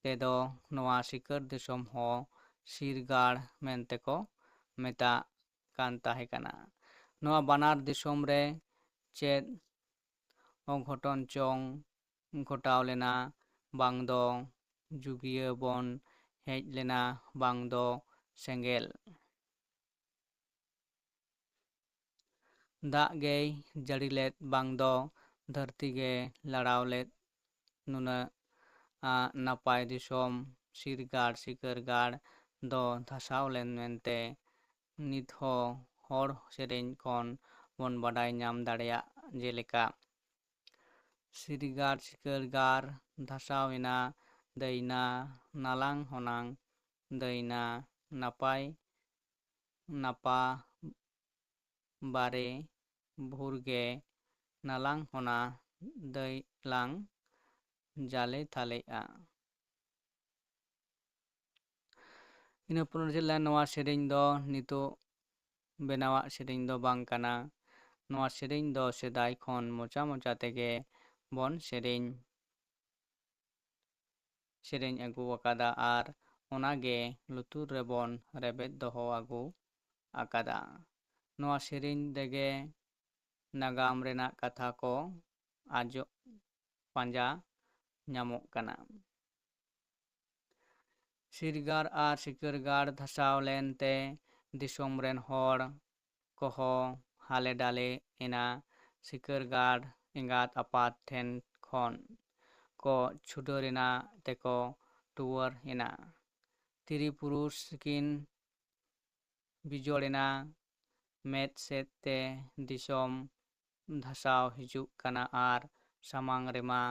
ᱛᱮᱫᱚ ᱱᱚᱣᱟ ᱥᱤᱠᱟᱹᱨ ᱫᱤᱥᱚᱢ ᱦᱚᱸ ᱥᱤᱨᱜᱟᱲ ᱢᱮᱱᱛᱮ ᱠᱚ ᱢᱮᱛᱟᱜ ᱠᱟᱱ ᱛᱟᱦᱮᱸ ᱠᱟᱱᱟ᱾ ᱱᱚᱣᱟ ᱵᱟᱱᱟᱨ ᱫᱤᱥᱚᱢ ᱨᱮ ᱪᱮᱫ ᱚᱜᱷᱚᱴᱚᱱ ᱪᱚᱝ ᱜᱷᱚᱴᱟᱣ ᱞᱮᱱᱟ, ᱵᱟᱝ ᱫᱚ ᱡᱩᱜᱤᱭᱟᱹ ᱵᱚᱱ ᱦᱮᱡ ᱞᱮᱱᱟ, ᱵᱟᱝ ᱫᱚ ᱥᱮᱸᱜᱮᱞ᱾ ᱫᱟᱜ ᱜᱮᱭ ᱡᱟᱹᱲᱤ ᱞᱮᱫ, ᱵᱟᱝ ᱫᱚ ᱫᱷᱟᱹᱨᱛᱤ ᱜᱮ ᱞᱟᱲᱟᱣ ᱞᱮᱫ, ᱱᱩᱱᱟᱹᱜ ᱱᱟᱯᱟᱭ ᱫᱤᱥᱚᱢ ᱥᱤᱨᱜᱟᱲ ᱥᱤᱠᱟᱹᱨᱜᱟᱲ ᱫᱚ ᱫᱷᱟᱥᱟᱣ ᱞᱮᱱ ᱢᱮᱱᱛᱮ ᱱᱤᱛ ᱦᱚᱸ ᱦᱚᱲ ᱥᱮᱨᱮᱧ ᱠᱷᱚᱱ ᱵᱚᱱ ᱵᱟᱰᱟᱭ ᱧᱟᱢ ᱫᱟᱲᱮᱭᱟᱜ᱾ ᱡᱮᱞᱮᱠᱟ, ᱥᱤᱨᱜᱟᱲ ᱥᱤᱠᱟᱹᱨᱜᱟᱲ ᱫᱷᱟᱥᱟᱣ ᱮᱱᱟ, ᱫᱟᱹᱭᱱᱟ ᱱᱟᱞᱟᱝ ᱦᱚᱱᱟᱝ, ᱫᱟᱹᱭᱱᱟ ᱱᱟᱯᱟᱭ ᱱᱟᱯᱟ ᱵᱟᱨᱮ ᱵᱷᱩᱨ ᱜᱮ ᱱᱟᱞᱟᱝ ᱦᱚᱱᱟ ᱫᱟᱹᱭ ᱞᱟᱝ ᱡᱟᱞᱮ ᱛᱟᱞᱮᱜᱼᱟ᱾ ᱤᱱᱟᱹ ᱯᱚᱨᱮ ᱪᱮᱫ ᱞᱮᱱᱟ, ᱱᱚᱣᱟ ᱥᱮᱨᱮᱧ ᱫᱚ ᱱᱤᱛᱚᱜ ᱵᱮᱱᱟᱣᱟᱜ ᱥᱮᱨᱮᱧ ᱫᱚ ᱵᱟᱝ ᱠᱟᱱᱟ᱾ ᱱᱚᱣᱟ ᱥᱮᱨᱮᱧ ᱫᱚ ᱥᱮᱫᱟᱭ ᱠᱷᱚᱱ ᱢᱚᱪᱟ ᱢᱚᱪᱟ ᱛᱮᱜᱮ ᱵᱚᱱ ᱥᱮᱨᱮᱧ ᱥᱮᱨᱮᱧ ᱟᱹᱜᱩ ᱟᱠᱟᱫᱟ ᱟᱨ ᱚᱱᱟᱜᱮ ᱞᱩᱛᱩᱨ ᱨᱮᱵᱚᱱ ᱨᱮᱵᱮᱫ ᱫᱚᱦᱚ ᱟᱹᱜᱩ ᱟᱠᱟᱫᱟ᱾ ᱱᱚᱣᱟ ᱥᱮᱨᱮᱧ ᱨᱮᱜᱮ ᱱᱟᱜᱟᱢ ᱨᱮᱱᱟᱜ ᱠᱟᱛᱷᱟ ᱠᱚ ᱟᱡᱚ ᱯᱟᱸᱡᱟ ᱧᱟᱢᱚᱜ ᱠᱟᱱᱟ᱾ ᱥᱤᱨᱜᱟᱲ ᱟᱨ ᱥᱤᱠᱟᱹᱨᱜᱟᱲ ᱫᱷᱟᱥᱟᱣ ᱞᱮᱱᱛᱮ ᱫᱤᱥᱚᱢ ᱨᱮᱱ ᱦᱚᱲ ᱠᱚᱦᱚᱸ ᱦᱟᱞᱮ ᱰᱟᱞᱮ ᱮᱱᱟ᱾ ᱥᱤᱠᱟᱹᱨᱜᱟᱲ ᱮᱸᱜᱟᱛ ᱟᱯᱟᱛ ᱴᱷᱮᱱ ᱠᱷᱚᱱ ᱠᱚ ᱪᱷᱩᱰᱟᱹᱨ ᱮᱱᱟ ᱛᱮᱠᱚ ᱴᱩᱣᱟᱹᱨ ᱮᱱᱟ᱾ ᱛᱤᱨᱤ ᱯᱩᱨᱩᱥ ᱠᱤᱱ ᱵᱤᱡᱚᱲ ᱮᱱᱟ᱾ ᱢᱮᱫ ᱥᱮᱫ ᱛᱮ ᱫᱤᱥᱚᱢ ᱫᱷᱟᱥᱟᱣ ᱦᱤᱡᱩᱜ ᱠᱟᱱᱟ ᱟᱨ ᱥᱟᱢᱟᱝ ᱨᱮᱢᱟ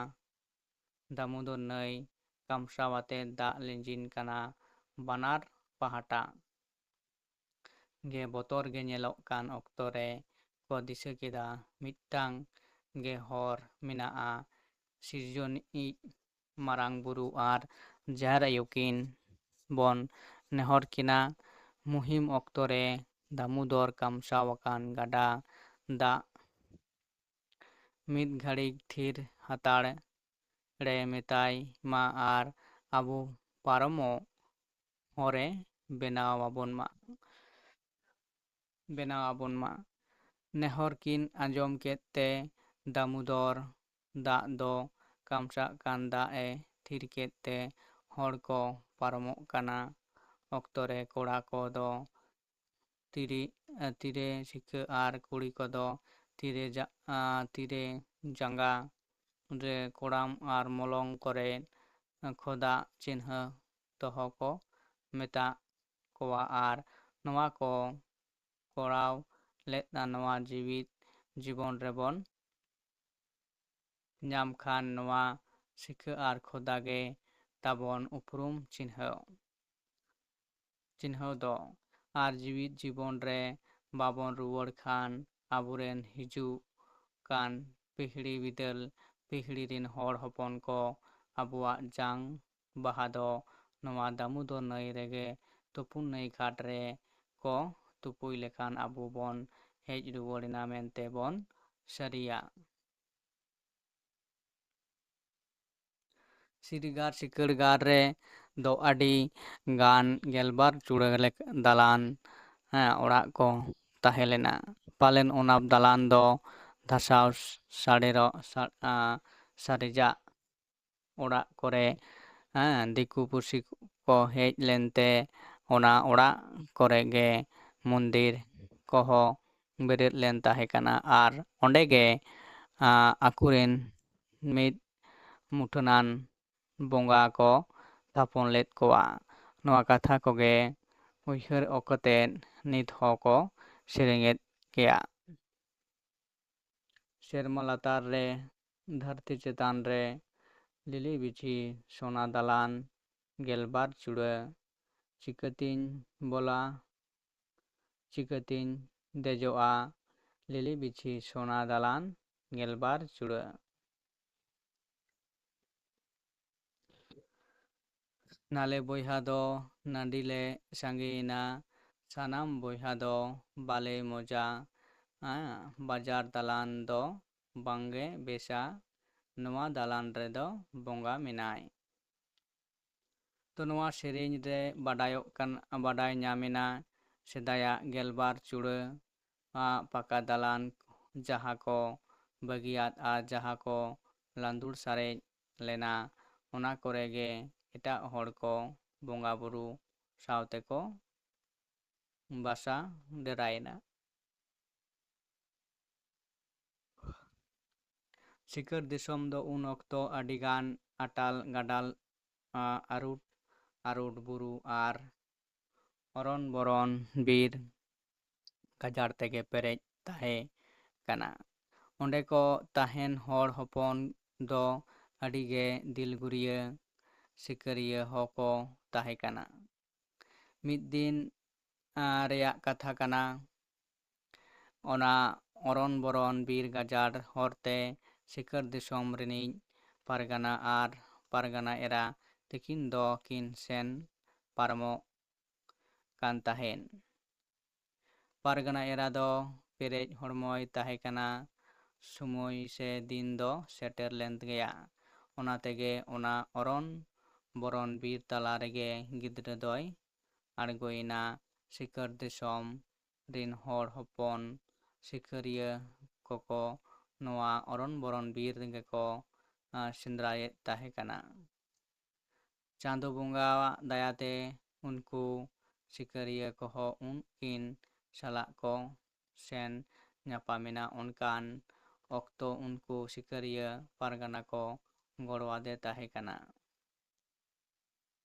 ᱫᱟᱢᱳᱫᱚᱨ ᱱᱟᱹᱭ ᱠᱟᱢᱥᱟᱣ ᱟᱛᱮ ᱫᱟᱜ ᱞᱤᱸᱡᱤᱱ ᱠᱟᱱᱟ ᱵᱟᱱᱟᱨ ᱯᱟᱦᱴᱟ᱾ ᱜᱮ ᱵᱚᱛᱚᱨ ᱜᱮ ᱧᱮᱞᱚᱜ ᱠᱟᱱ ᱚᱠᱛᱚ ᱨᱮ ᱠᱚ ᱫᱤᱥᱟᱹ ᱠᱮᱫᱟ, ᱢᱤᱫᱴᱟᱝ ᱜᱮ ᱦᱚᱨ ᱢᱮᱱᱟᱜᱼᱟ, ᱥᱤᱨᱡᱚᱱᱤᱡ ᱢᱟᱨᱟᱝ ᱵᱩᱨᱩ ᱟᱨ ᱡᱟᱦᱮᱨ ᱟᱭᱳ ᱠᱤᱱ ᱵᱚᱱ ᱱᱮᱦᱚᱨ ᱠᱤᱱᱟ᱾ ᱢᱩᱦᱤᱢ ᱚᱠᱛᱚ ᱨᱮ ᱫᱟᱢᱳᱫᱚᱨ ᱠᱟᱢᱥᱟᱣ ᱟᱠᱟᱱ ᱜᱟᱰᱟ ᱫᱟᱜ ᱢᱤᱫ ᱜᱷᱟᱹᱲᱤᱡ ᱛᱷᱤᱨ ᱦᱟᱛᱟᱲ ᱨᱮ ᱢᱮᱛᱟᱭ ᱢᱟ ᱟᱨ ᱟᱵᱚ ᱯᱟᱨᱚᱢᱚᱜ ᱦᱚᱨᱮ ᱵᱮᱱᱟᱣ ᱟᱵᱚᱱ ᱢᱟ, ᱵᱮᱱᱟᱣ ᱟᱵᱚᱱ ᱢᱟ᱾ ᱱᱮᱦᱚᱨ ᱠᱤᱱ ᱟᱸᱡᱚᱢ ᱠᱮᱫ ᱛᱮ ᱫᱟᱢᱳᱫᱚᱨ ᱫᱟᱜ ᱫᱚ ᱠᱟᱢᱥᱟᱜ ᱠᱟᱱ ᱫᱟᱜ ᱮ ᱛᱷᱤᱨ ᱠᱮᱫ ᱛᱮ ᱦᱚᱲ ᱠᱚ ᱯᱟᱨᱚᱢᱚᱜ ᱠᱟᱱᱟ ᱚᱠᱛᱚ ᱨᱮ ᱠᱚᱲᱟ ᱠᱚ ᱫᱚ ᱛᱤᱨᱮ, ᱛᱤᱨᱮ ᱥᱤᱠᱟᱹ ᱟᱨ ᱠᱩᱲᱤ ᱠᱚᱫᱚ ᱛᱤᱨᱮ ᱡᱟ-, ᱛᱤᱨᱮ ᱡᱟᱸᱜᱟ ᱨᱮ ᱠᱚᱲᱟᱢ ᱟᱨ ᱢᱚᱞᱚᱝ ᱠᱚᱨᱮ ᱠᱷᱚᱫᱟ ᱪᱤᱱᱦᱟᱹ ᱫᱚᱦᱚ ᱠᱚ ᱢᱮᱛᱟ ᱠᱚᱣᱟ ᱟᱨ ᱱᱚᱣᱟ ᱠᱚ ᱠᱚᱨᱟᱣ ᱞᱮᱫᱟ ᱱᱚᱣᱟ ᱡᱤᱣᱤᱫ ᱡᱤᱵᱚᱱ ᱨᱮᱵᱚᱱ ᱧᱟᱢ ᱠᱷᱟᱱ ᱱᱚᱣᱟ ᱥᱤᱠᱟᱹ ᱟᱨ ᱠᱷᱚᱫᱟ ᱜᱮ ᱛᱟᱵᱚᱱ ᱩᱯᱨᱩᱢ ᱪᱤᱱᱦᱟᱹ, ᱪᱤᱱᱦᱟᱹ ᱫᱚ᱾ ᱟᱨ ᱡᱤᱣᱤᱫ ᱡᱤᱵᱚᱱ ᱨᱮ ᱵᱟᱵᱚᱱ ᱨᱩᱣᱟᱹᱲ ᱠᱷᱟᱱ ᱟᱵᱚᱨᱮᱱ ᱦᱤᱡᱩᱜ ᱠᱟᱱ ᱯᱤᱦᱲᱤ ᱵᱤᱫᱟᱹᱞ ᱯᱤᱦᱲᱤ ᱨᱤᱱ ᱦᱚᱲ ᱦᱚᱯᱚᱱ ᱠᱚ ᱟᱵᱚᱣᱟᱜ ᱡᱟᱝ ᱵᱟᱦᱟ ᱫᱚ ᱱᱚᱣᱟ ᱫᱟᱢᱳᱫᱚᱨ ᱱᱟᱹᱭ ᱨᱮᱜᱮ ᱛᱩᱯᱩᱱ ᱱᱟᱹᱭ ᱜᱷᱟᱴ ᱨᱮ ᱠᱚ ᱛᱩᱯᱩᱭ ᱞᱮᱠᱷᱟᱱ ᱟᱵᱚ ᱵᱚᱱ ᱦᱮᱡ ᱨᱩᱣᱟᱹᱲ ᱮᱱᱟ ᱢᱮᱱᱛᱮ ᱵᱚᱱ ᱥᱟᱹᱨᱤᱭᱟ᱾ ᱥᱤᱨᱤᱜᱟᱲ ᱥᱤᱠᱟᱹᱲᱜᱟᱲ ᱨᱮ ᱫᱚ ᱟᱹᱰᱤ ᱜᱟᱱ ᱜᱮᱞᱵᱟᱨ ᱪᱩᱲᱟᱹ ᱞᱮᱠ-, ᱫᱟᱞᱟᱱ, ᱦᱮᱸ, ᱚᱲᱟᱜ ᱠᱚ ᱛᱟᱦᱮᱸ ᱞᱮᱱᱟ᱾ ᱯᱟᱞᱮᱱ ᱚᱱᱟ ᱫᱟᱞᱟᱱ ᱫᱚ ᱫᱷᱟᱥᱟᱣ ᱥᱟᱰᱮᱨᱚᱜ ᱥᱟ-, ᱟ, ᱥᱟᱨᱮᱡᱟᱜ ᱚᱲᱟᱜ ᱠᱚᱨᱮ, ᱦᱮᱸ, ᱫᱤᱠᱩ ᱯᱩᱥᱤ ᱠᱚ ᱦᱮᱡ ᱞᱮᱱᱛᱮ ᱚᱱᱟ ᱚᱲᱟᱜ ᱠᱚᱨᱮ ᱜᱮ ᱢᱚᱱᱫᱤᱨ ᱠᱚᱦᱚᱸ ᱵᱮᱨᱮᱫ ᱞᱮᱱ ᱛᱟᱦᱮᱸ ᱠᱟᱱᱟ᱾ ᱟᱨ ᱚᱸᱰᱮ ᱜᱮ, ᱟ, ᱟᱠᱚᱨᱮᱱ ᱢᱤᱫ ᱢᱩᱴᱷᱟᱹᱱᱟᱱ ᱵᱚᱸᱜᱟ ᱠᱚ ᱛᱷᱟᱯᱚᱱ ᱞᱮᱫ ᱠᱚᱣᱟ᱾ ᱱᱚᱣᱟ ᱠᱟᱛᱷᱟ ᱠᱚᱜᱮ ᱩᱭᱦᱟᱹᱨ ᱚᱠᱛᱮ ᱱᱤᱛ ᱦᱚᱸᱠᱚ ᱥᱮᱨᱮᱧᱮᱫ ᱜᱮᱭᱟ᱾ ᱥᱮᱨᱢᱟ ᱞᱟᱛᱟᱨ ᱨᱮ, ᱫᱷᱟᱹᱨᱛᱤ ᱪᱮᱛᱟᱱ ᱨᱮ, ᱞᱤᱞᱤ ᱵᱤᱪᱷᱤ ᱥᱚᱱᱟ ᱫᱟᱞᱟᱱ ᱜᱮᱞᱵᱟᱨ ᱪᱩᱲᱟᱹ᱾ ᱪᱤᱠᱟᱹᱛᱤᱧ ᱵᱚᱞᱟ, ᱪᱤᱠᱟᱹᱛᱤᱧ ᱫᱮᱡᱚᱜᱼᱟ, ᱞᱤᱞᱤ ᱵᱤᱪᱷᱤ ᱥᱚᱱᱟ ᱫᱟᱞᱟᱱ ᱜᱮᱞᱵᱟᱨ ᱪᱩᱲᱟᱹ᱾ ᱱᱟᱞᱮ ᱵᱚᱭᱦᱟ ᱫᱚ ᱱᱟᱹᱰᱤ ᱞᱮ ᱥᱟᱸᱜᱮᱭᱮᱱᱟ, ᱥᱟᱱᱟᱢ ᱵᱚᱭᱦᱟ ᱫᱚ ᱵᱟᱞᱮ ᱢᱚᱡᱟ᱾ ᱦᱮᱸ, ᱵᱟᱡᱟᱨ ᱫᱟᱞᱟᱱ ᱫᱚ ᱵᱟᱝᱜᱮ ᱵᱮᱥᱟ, ᱱᱚᱣᱟ ᱫᱟᱞᱟᱱ ᱨᱮᱫᱚ ᱵᱚᱸᱜᱟ ᱢᱮᱱᱟᱭ᱾ ᱛᱚ ᱱᱚᱣᱟ ᱥᱮᱨᱮᱧ ᱨᱮ ᱵᱟᱰᱟᱭᱚᱜ ᱠᱟᱱ, ᱵᱟᱰᱟᱭ ᱧᱟᱢᱮᱱᱟ ᱥᱮᱫᱟᱭᱟᱜ ᱜᱮᱞᱵᱟᱨ ᱪᱩᱲᱟᱹ ᱟᱜ ᱯᱟᱠᱟ ᱫᱟᱞᱟᱱ, ᱡᱟᱦᱟᱸ ᱠᱚ ᱵᱟᱹᱜᱤᱭᱟᱫ ᱟᱨ ᱡᱟᱦᱟᱸ ᱠᱚ ᱞᱟᱸᱫᱩᱲ ᱥᱟᱨᱮᱡ ᱞᱮᱱᱟ, ᱚᱱᱟ ᱠᱚᱨᱮ ᱜᱮ ᱮᱴᱟᱜ ᱦᱚᱲ ᱠᱚ ᱵᱚᱸᱜᱟ ᱵᱩᱨᱩ ᱥᱟᱶ ᱛᱮᱠᱚ ᱵᱟᱥᱟ ᱰᱮᱨᱟᱭᱮᱱᱟ᱾ ᱥᱤᱠᱟᱹᱨ ᱫᱤᱥᱚᱢ ᱫᱚ ᱩᱱ ᱚᱠᱛᱚ ᱟᱹᱰᱤᱜᱟᱱ ᱟᱴᱟᱞ ᱜᱟᱰᱟᱞ, ᱟ, ᱟᱹᱨᱩᱴ ᱟᱹᱨᱩᱴ ᱵᱩᱨᱩ ᱟᱨ ᱚᱨᱚᱱ ᱵᱚᱨᱚᱱ ᱵᱤᱨ ᱜᱟᱡᱟᱲ ᱛᱮᱜᱮ ᱯᱮᱨᱮᱡ ᱛᱟᱦᱮᱸ ᱠᱟᱱᱟ᱾ ᱚᱸᱰᱮ ᱠᱚ ᱛᱟᱦᱮᱱ ᱦᱚᱲ ᱦᱚᱯᱚᱱ ᱫᱚ ᱟᱹᱰᱤᱜᱮ ᱫᱤᱞᱜᱩᱨᱤᱭᱟᱹ ᱥᱤᱠᱟᱹᱨᱤᱭᱟᱹ ᱦᱚᱸᱠᱚ ᱛᱟᱦᱮᱸ ᱠᱟᱱᱟ᱾ ᱢᱤᱫ ᱫᱤᱱ, ᱟ, ᱨᱮᱭᱟᱜ ᱠᱟᱛᱷᱟ ᱠᱟᱱᱟ᱾ ᱚᱱᱟ ᱚᱨᱚᱱ ᱵᱚᱨᱚᱱ ᱵᱤᱨ ᱜᱟᱡᱟᱲ ᱦᱚᱨᱛᱮ ᱥᱤᱠᱟᱹᱨ ᱫᱤᱥᱚᱢ ᱨᱤᱱᱤᱡ ᱯᱟᱨᱜᱟᱱᱟ ᱟᱨ ᱯᱟᱨᱜᱟᱱᱟ ᱮᱨᱟ ᱛᱤᱠᱤᱱ ᱫᱚ ᱠᱤᱱ ᱥᱮᱱ ᱯᱟᱨᱚᱢᱚᱜ ᱠᱟᱱ ᱛᱟᱦᱮᱸᱫ᱾ ᱯᱟᱨᱜᱟᱱᱟ ᱮᱨᱟ ᱫᱚ ᱯᱮᱨᱮᱡ ᱦᱚᱲᱢᱚᱭ ᱛᱟᱦᱮᱸ ᱠᱟᱱᱟ᱾ ᱥᱚᱢᱚᱭ ᱥᱮ ᱫᱤᱱ ᱫᱚ ᱥᱮᱴᱮᱨ ᱞᱮᱱ ᱜᱮᱭᱟ᱾ ᱚᱱᱟ ᱛᱮᱜᱮ ᱚᱱᱟ ᱚᱨᱚᱱ ᱵᱚᱨᱚᱱ ᱵᱤᱨ ᱛᱟᱞᱟ ᱨᱮᱜᱮ ᱜᱤᱫᱽᱨᱟᱹ ᱫᱚᱭ ᱟᱬᱜᱚᱭᱮᱱᱟ᱾ ᱥᱤᱠᱟᱹᱨ ᱫᱤᱥᱚᱢ ᱨᱤᱱ ᱦᱚᱲ ᱦᱚᱯᱚᱱ ᱥᱤᱠᱟᱹᱨᱤᱭᱟᱹ ᱠᱚᱠᱚ ᱱᱚᱣᱟ ᱚᱨᱚᱱ ᱵᱚᱨᱚᱱ ᱵᱤᱨ ᱨᱮᱜᱮ ᱠᱚ, ᱟ, ᱥᱮᱸᱫᱽᱨᱟᱭᱮᱫ ᱛᱟᱦᱮᱸ ᱠᱟᱱᱟ᱾ ᱪᱟᱸᱫᱚ ᱵᱚᱸᱜᱟᱣᱟᱜ ᱫᱟᱭᱟᱛᱮ ᱩᱱᱠᱩ ᱥᱤᱠᱟᱹᱨᱤᱭᱟᱹ ᱠᱚᱦᱚᱸ ᱩᱱᱠᱤᱱ ᱥᱟᱞᱟᱜ ᱠᱚ ᱥᱮᱱ ᱧᱟᱯᱟᱢᱮᱱᱟ᱾ ᱚᱱᱠᱟᱱ ᱚᱠᱛᱚ ᱩᱱᱠᱩ ᱥᱤᱠᱟᱹᱨᱤᱭᱟᱹ ᱯᱟᱨᱜᱟᱱᱟ ᱠᱚ ᱜᱚᱲᱚᱣᱟᱫᱮ ᱛᱟᱦᱮᱸ ᱠᱟᱱᱟ᱾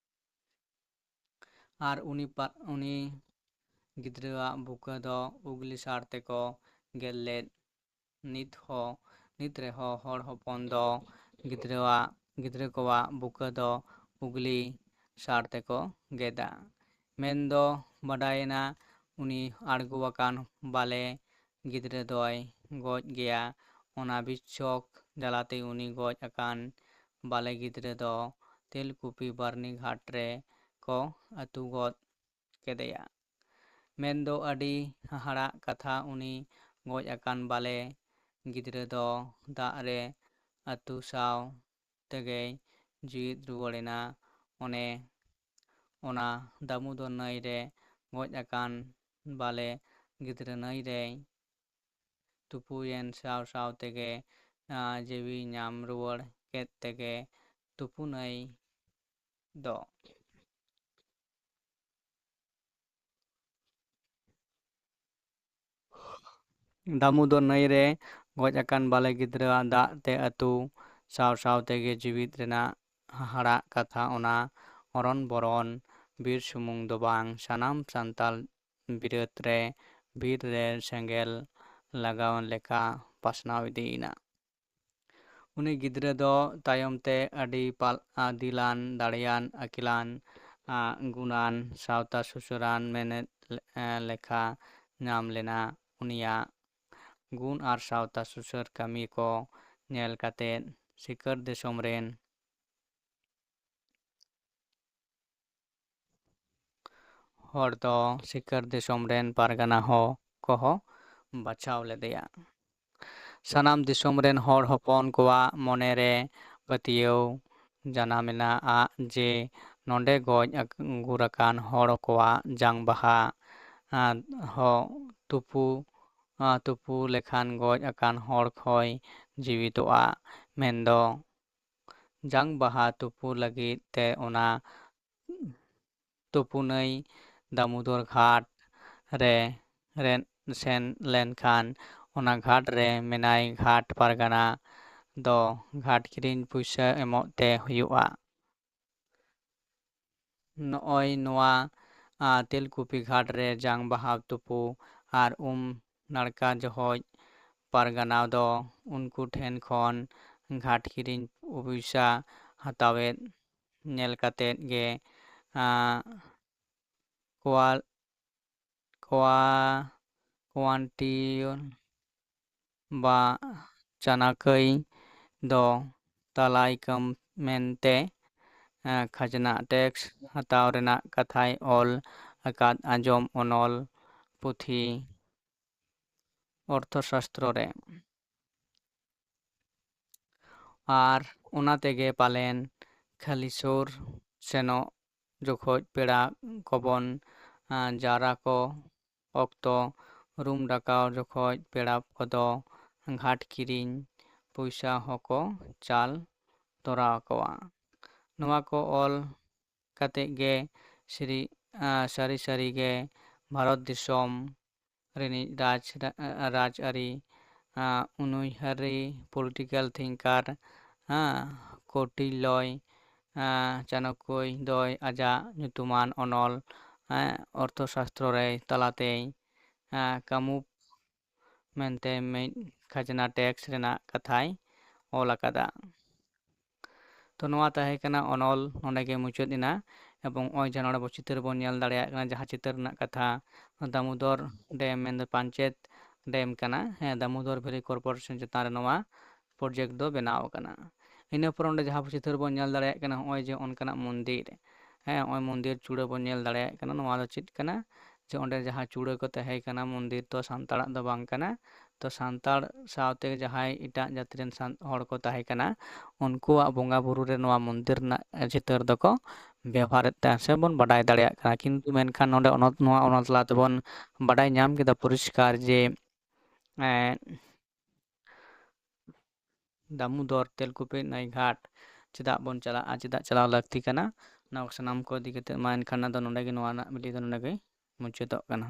ᱟᱨ ᱩᱱᱤ ᱯᱟ-, ᱩᱱᱤ ᱜᱤᱫᱽᱨᱟᱹᱣᱟᱜ ᱵᱩᱠᱟᱹ ᱫᱚ ᱩᱜᱽᱞᱤ ᱥᱟᱨ ᱛᱮᱠᱚ ᱜᱮᱫ ᱞᱮᱫ᱾ ᱱᱤᱛ ᱦᱚᱸ, ᱱᱤᱛ ᱨᱮᱦᱚᱸ ᱦᱚᱲ ᱦᱚᱯᱚᱱ ᱫᱚ ᱜᱤᱫᱽᱨᱟᱹᱣᱟᱜ ᱜᱤᱫᱽᱨᱟᱹ ᱠᱚᱣᱟᱜ ᱵᱩᱠᱟᱹ ᱫᱚ ᱩᱜᱽᱞᱤ ᱥᱟᱨ ᱛᱮᱠᱚ ᱜᱮᱫᱟ᱾ ᱢᱮᱱᱫᱚ ᱵᱟᱰᱟᱭᱮᱱᱟ, ᱩᱱᱤ ᱟᱬᱜᱚ ᱟᱠᱟᱱ ᱵᱟᱞᱮ ᱜᱤᱫᱽᱨᱟᱹ ᱫᱚᱭ ᱜᱚᱡ ᱜᱮᱭᱟ᱾ ᱚᱱᱟ ᱵᱤᱪᱪᱷᱚᱠ ᱡᱟᱞᱟᱛᱮ ᱩᱱᱤ ᱜᱚᱡ ᱟᱠᱟᱱ ᱵᱟᱞᱮ ᱜᱤᱫᱽᱨᱟᱹ ᱫᱚ ᱛᱮᱞᱠᱩᱯᱤ ᱵᱟᱨᱱᱤ ᱜᱷᱟᱴ ᱨᱮ ᱠᱚ ᱟᱹᱛᱩ ᱜᱚᱫ ᱠᱮᱫᱮᱭᱟ᱾ ᱢᱮᱱᱫᱚ ᱟᱹᱰᱤ ᱦᱟᱦᱟᱲᱟᱜ ᱠᱟᱛᱷᱟ, ᱩᱱᱤ ᱜᱚᱡ ᱟᱠᱟᱱ ᱵᱟᱞᱮ ᱜᱤᱫᱽᱨᱟᱹ ᱫᱚ ᱫᱟᱜ ᱨᱮ ᱟᱹᱛᱩ ᱥᱟᱶ ᱛᱮᱜᱮᱭ ᱡᱤᱣᱤᱫ ᱨᱩᱣᱟᱹᱲᱮᱱᱟ᱾ ᱚᱱᱮ ᱚᱱᱟ ᱫᱟᱢᱳᱫᱚᱨ ᱱᱟᱹᱭ ᱨᱮ ᱜᱚᱡ ᱟᱠᱟᱱ ᱵᱟᱞᱮ ᱜᱤᱫᱽᱨᱟᱹ ᱱᱟᱹᱭ ᱨᱮᱭ ᱛᱩᱯᱩᱭᱮᱱ ᱥᱟᱶ ᱥᱟᱶ ᱛᱮᱜᱮ, ᱟ, ᱡᱤᱣᱤ ᱧᱟᱢ ᱨᱩᱣᱟᱹᱲ ᱠᱮᱫ ᱛᱮᱜᱮ ᱛᱩᱯᱩ ᱱᱟᱹᱭ ᱫᱚ᱾ ᱫᱟᱢᱳᱫᱚᱨ ᱱᱟᱹᱭ ᱨᱮ ᱜᱚᱡ ᱟᱠᱟᱱ ᱵᱟᱞᱮ ᱜᱤᱫᱽᱨᱟᱹᱣᱟᱜ ᱫᱟᱜ ᱛᱮ ᱟᱹᱛᱩ ᱥᱟᱶ ᱥᱟᱶ ᱛᱮᱜᱮ ᱡᱤᱣᱤᱫ ᱨᱮᱱᱟᱜ ᱦᱟᱦᱟᱲᱟᱜ ᱠᱟᱛᱷᱟ ᱚᱱᱟ ᱚᱨᱚᱱ ᱵᱚᱨᱚᱱ ᱵᱤᱨ ᱥᱩᱢᱩᱝ ᱫᱚ ᱵᱟᱝ, ᱥᱟᱱᱟᱢ ᱥᱟᱱᱛᱟᱲ ᱵᱤᱨᱟᱹᱫ ᱨᱮ ᱵᱤᱨ ᱨᱮ ᱥᱮᱸᱜᱮᱞ ᱞᱟᱜᱟᱣ ᱞᱮᱠᱟ ᱯᱟᱥᱱᱟᱣ ᱤᱫᱤᱭᱮᱱᱟ᱾ ᱩᱱᱤ ᱜᱤᱫᱽᱨᱟᱹ ᱫᱚ ᱛᱟᱭᱚᱢ ᱛᱮ ᱟᱹᱰᱤ ᱯᱟᱞ-, ᱟ, ᱫᱤᱞᱟᱱ, ᱫᱟᱲᱮᱭᱟᱱ, ᱟᱹᱠᱤᱞᱟᱱ, ᱟ, ᱜᱩᱱᱟᱱ ᱥᱟᱶᱛᱟ ᱥᱩᱥᱟᱹᱨᱟᱱ ᱢᱮᱱᱮᱫ ᱞᱮ-, ᱮ, ᱞᱮᱠᱷᱟ ᱧᱟᱢ ᱞᱮᱱᱟ᱾ ᱩᱱᱤᱭᱟᱜ ᱜᱩᱱ ᱟᱨ ᱥᱟᱶᱛᱟ ᱥᱩᱥᱟᱹᱨ ᱠᱟᱹᱢᱤ ᱠᱚ ᱧᱮᱞ ᱠᱟᱛᱮ ᱥᱤᱠᱟᱹᱨ ᱫᱤᱥᱚᱢ ᱨᱮᱱ ᱦᱚᱲ ᱫᱚ ᱥᱤᱠᱟᱹᱨ ᱫᱤᱥᱚᱢ ᱨᱮᱱ ᱯᱟᱨᱜᱟᱱᱟ ᱦᱚᱸ ᱠᱚᱦᱚᱸ ᱵᱟᱪᱷᱟᱣ ᱞᱮᱫᱮᱭᱟ᱾ ᱥᱟᱱᱟᱢ ᱫᱤᱥᱚᱢ ᱨᱮᱱ ᱦᱚᱲ ᱦᱚᱯᱚᱱ ᱠᱚᱣᱟᱜ ᱢᱚᱱᱮ ᱨᱮ ᱯᱟᱹᱛᱭᱟᱹᱣ ᱡᱟᱱᱟᱢ ᱮᱱᱟ ᱡᱮ ᱱᱚᱰᱮ ᱜᱚᱡ ᱟᱠ-, ᱜᱩᱨ ᱟᱠᱟᱱ ᱦᱚᱲ ᱠᱚᱣᱟᱜ ᱡᱟᱝ ᱵᱟᱦᱟ, ᱟᱨ ᱦᱚᱸ ᱛᱩᱯᱩ, ᱟᱨ ᱛᱩᱯᱩ ᱞᱮᱠᱷᱟᱱ ᱜᱚᱡ ᱟᱠᱟᱱ ᱦᱚᱲ ᱠᱚᱭ ᱡᱤᱣᱤᱫᱚᱜᱼᱟ᱾ ᱢᱮᱱᱫᱚ ᱡᱟᱝ ᱵᱟᱦᱟ ᱛᱩᱯᱩ ᱞᱟᱹᱜᱤᱫ ᱛᱮ ᱚᱱᱟ ᱛᱩᱯᱩᱱᱟᱹᱭ ᱫᱟᱢᱳᱫᱚᱨ ᱜᱷᱟᱴ ᱨᱮ, ᱨᱮ ᱥᱮᱱ ᱞᱮᱱᱠᱷᱟᱱ ᱚᱱᱟ ᱜᱷᱟᱴ ᱨᱮ ᱢᱮᱱᱟᱭ ᱜᱷᱟᱴ ᱯᱟᱨᱜᱟᱱᱟ ᱫᱚ ᱜᱷᱟᱴ ᱠᱤᱨᱤᱧ ᱯᱩᱭᱥᱟᱹ ᱮᱢᱚᱜ ᱛᱮ ᱦᱩᱭᱩᱜᱼᱟ᱾ ᱱᱚᱜᱼᱚᱭ ᱱᱚᱣᱟ, ᱟ, ᱛᱮᱞᱠᱩᱯᱤ ᱜᱷᱟᱴ ᱨᱮ ᱡᱟᱝ ᱵᱟᱦᱟ ᱛᱩᱯᱩ ᱟᱨ ᱩᱢ ᱱᱟᱲᱠᱟ ᱡᱚᱦᱚᱡ ᱯᱟᱨᱜᱟᱱᱟ ᱫᱚ ᱩᱱᱠᱩ ᱴᱷᱮᱱ ᱠᱷᱚᱱ, ᱜᱷᱟᱴ ᱠᱤᱨᱤᱧ ᱯᱚᱭᱥᱟ ᱦᱟᱛᱟᱣᱮᱫ ᱧᱮᱞ ᱠᱟᱛᱮᱫ ᱜᱮ, ᱟᱸ, ᱠᱚᱣᱟ-, ᱠᱚᱣᱟ-, ᱠᱚᱣᱟᱱᱴᱤᱭᱚᱱ ᱵᱟ ᱪᱟᱱᱟᱠᱟᱹᱭ ᱫᱚ ᱛᱟᱞᱟᱭ ᱠᱟᱹᱢ ᱢᱮᱱᱛᱮ, ᱮ, ᱠᱷᱟᱡᱽᱱᱟ tax ᱦᱟᱛᱟᱣ ᱨᱮᱱᱟᱜ ᱠᱟᱛᱷᱟᱭ ᱚᱞ ᱟᱠᱟᱫ ᱟᱸᱡᱚᱢ ᱚᱱᱚᱞ ᱯᱩᱛᱷᱤ ᱚᱨᱛᱷᱚᱥᱟᱥᱛᱨᱚ ᱨᱮ᱾ ᱟᱨ ᱚᱱᱟ ᱛᱮᱜᱮ ᱯᱟᱞᱮᱱ ᱠᱷᱟᱹᱞᱤ ᱥᱩᱨ ᱥᱮᱱᱚᱜ ᱡᱚᱠᱷᱚᱡ ᱯᱮᱲᱟ ᱠᱚᱵᱚᱱ, ᱟ, ᱡᱟᱣᱨᱟ ᱠᱚ ᱚᱠᱛᱚ ᱨᱩᱢ ᱰᱟᱠᱟᱣ ᱡᱚᱠᱷᱚᱡ ᱯᱮᱲᱟ ᱠᱚᱫᱚ ᱜᱷᱟᱴ ᱠᱤᱨᱤᱧ ᱯᱚᱭᱥᱟ ᱦᱚᱸᱠᱚ ᱪᱟᱞ ᱛᱚᱨᱟ ᱟᱠᱚᱣᱟ᱾ ᱱᱚᱣᱟ ᱠᱚ ᱚᱞ ᱠᱟᱛᱮ ᱜᱮ ᱥᱨᱤ-, ᱟ, ᱥᱟᱹᱨᱤ ᱥᱟᱹᱨᱤ ᱜᱮ ᱵᱷᱟᱨᱚᱛ ᱫᱤᱥᱚᱢ ᱨᱤᱱᱤᱡ ᱨᱟᱡᱽ, ᱨᱟᱡᱽ ᱟᱹᱨᱤ, ᱟ, ᱩᱱᱩᱭᱦᱟᱹᱨᱤ, political thinker, ᱟ, ᱠᱳᱴᱤᱞᱞᱚᱭ, ᱟ, ᱪᱟᱱᱚᱠᱭᱚ ᱫᱚᱭ ᱟᱡᱟᱜ ᱧᱩᱛᱩᱢᱟᱱ ᱚᱱᱚᱞ, ᱟ, ᱚᱨᱛᱷᱚᱥᱟᱥᱛᱨᱚ ᱨᱮ ᱛᱟᱞᱟᱛᱮᱭ, ᱟ, ᱠᱟᱹᱢᱩ ᱢᱮᱱᱛᱮ ᱢᱤᱫ ᱠᱷᱟᱡᱽᱱᱟ tax ᱨᱮᱱᱟᱜ ᱠᱟᱛᱷᱟᱭ ᱚᱞ ᱟᱠᱟᱫᱟ᱾ ᱛᱚ ᱱᱚᱣᱟ ᱛᱟᱦᱮᱸ ᱠᱟᱱᱟ ᱚᱱᱚᱞ, ᱱᱚᱰᱮ ᱜᱮ ᱢᱩᱪᱟᱹᱫ ᱮᱱᱟ᱾ ᱮᱵᱚᱝ ᱱᱚᱜᱼᱚᱭ ᱡᱟᱦᱟᱸ ᱱᱚᱰᱮ ᱵᱚ ᱪᱤᱛᱟᱹᱨ ᱵᱚᱱ ᱧᱮᱞ ᱫᱟᱲᱮᱭᱟᱜ ᱠᱟᱱᱟ, ᱡᱟᱦᱟᱸ ᱪᱤᱛᱟᱹᱨ ᱨᱮᱱᱟᱜ ᱠᱟᱛᱷᱟ ᱫᱟᱢᱳᱫᱚᱨ dam ᱢᱮᱱᱫᱚ ᱯᱟᱧᱪᱮᱛ dam ᱠᱟᱱᱟ, ᱦᱮᱸ, ᱫᱟᱢᱳᱫᱚᱨ Valley Corporation ᱪᱮᱛᱟᱱ ᱨᱮ ᱱᱚᱣᱟ project ᱫᱚ ᱵᱮᱱᱟᱣ ᱟᱠᱟᱱᱟ᱾ ᱤᱱᱟᱹ ᱯᱚᱨ ᱚᱸᱰᱮ ᱡᱟᱦᱟᱸ ᱪᱤᱛᱟᱹᱨ ᱵᱚᱱ ᱧᱮᱞ ᱫᱟᱲᱮᱭᱟᱜ ᱠᱟᱱᱟ, ᱱᱚᱜᱼᱚᱭ ᱡᱮ ᱚᱱᱠᱟᱱᱟᱜ ᱢᱚᱱᱫᱤᱨ, ᱦᱮᱸ, ᱱᱚᱜᱼᱚᱭ ᱢᱚᱱᱫᱤᱨ ᱪᱩᱲᱟᱹ ᱵᱚᱱ ᱧᱮᱞ ᱫᱟᱲᱮᱭᱟᱜ ᱠᱟᱱᱟ, ᱱᱚᱣᱟ ᱫᱚ ᱪᱮᱫ ᱠᱟᱱᱟ? ᱡᱮ ᱚᱸᱰᱮ ᱡᱟᱦᱟᱸ ᱪᱩᱲᱟᱹ ᱠᱚ ᱛᱟᱦᱮᱸ ᱠᱟᱱᱟ, ᱢᱚᱱᱫᱤᱨ ᱫᱚ ᱥᱟᱱᱛᱟᱲᱟᱜ ᱫᱚ ᱵᱟᱝ ᱠᱟᱱᱟ᱾ ᱛᱚ ᱥᱟᱱᱛᱟᱲ ᱥᱟᱶᱛᱮ ᱡᱟᱦᱟᱸᱭ ᱮᱴᱟᱜ ᱡᱟᱹᱛᱤ ᱨᱮᱱ ᱥᱟᱱ-, ᱦᱚᱲ ᱠᱚ ᱛᱟᱦᱮᱸ ᱠᱟᱱᱟ, ᱩᱱᱠᱩᱣᱟᱜ ᱵᱚᱸᱜᱟ ᱵᱩᱨᱩ ᱨᱮ ᱱᱚᱣᱟ ᱢᱚᱱᱫᱤᱨ ᱨᱮᱱᱟᱜ ᱪᱤᱛᱟᱹᱨ ᱫᱚᱠᱚ ᱵᱮᱣᱦᱟᱨᱮᱫ ᱛᱟᱦᱮᱸᱫ ᱥᱮ ᱵᱚᱱ ᱵᱟᱰᱟᱭ ᱫᱟᱲᱮᱭᱟᱜ ᱠᱟᱱᱟ᱾ ᱠᱤᱱᱛᱩ ᱢᱮᱱᱠᱷᱟᱱ ᱱᱚᱰᱮ ᱚᱱᱟ, ᱱᱚᱣᱟ ᱚᱱᱟ ᱛᱟᱞᱟ ᱛᱮᱵᱚᱱ ᱵᱟᱰᱟᱭ ᱧᱟᱢ ᱠᱮᱫᱟ ᱯᱚᱨᱤᱥᱠᱟᱨ ᱡᱮ, ᱮᱸ, ᱫᱟᱢᱳᱫᱚᱨ ᱛᱮᱞᱠᱩᱯᱤ ᱱᱟᱹᱭ ᱜᱷᱟᱴ ᱪᱮᱫᱟᱜ ᱵᱚᱱ ᱪᱟᱞᱟᱜᱼᱟ, ᱪᱮᱫᱟᱜ ᱪᱟᱞᱟᱣ ᱞᱟᱹᱠᱛᱤ ᱠᱟᱱᱟ, ᱚᱱᱟ ᱠᱚ ᱥᱟᱱᱟᱢ ᱠᱚ ᱤᱫᱤ ᱠᱟᱛᱮ ᱢᱟ ᱮᱱᱠᱷᱟᱱ ᱫᱚ ᱱᱚᱰᱮ ᱜᱮ, ᱱᱚᱣᱟ ᱨᱮᱱᱟᱜ video ᱫᱚ ᱱᱚᱰᱮ ᱜᱮ ᱢᱩᱪᱟᱹᱫᱚᱜ ᱠᱟᱱᱟ᱾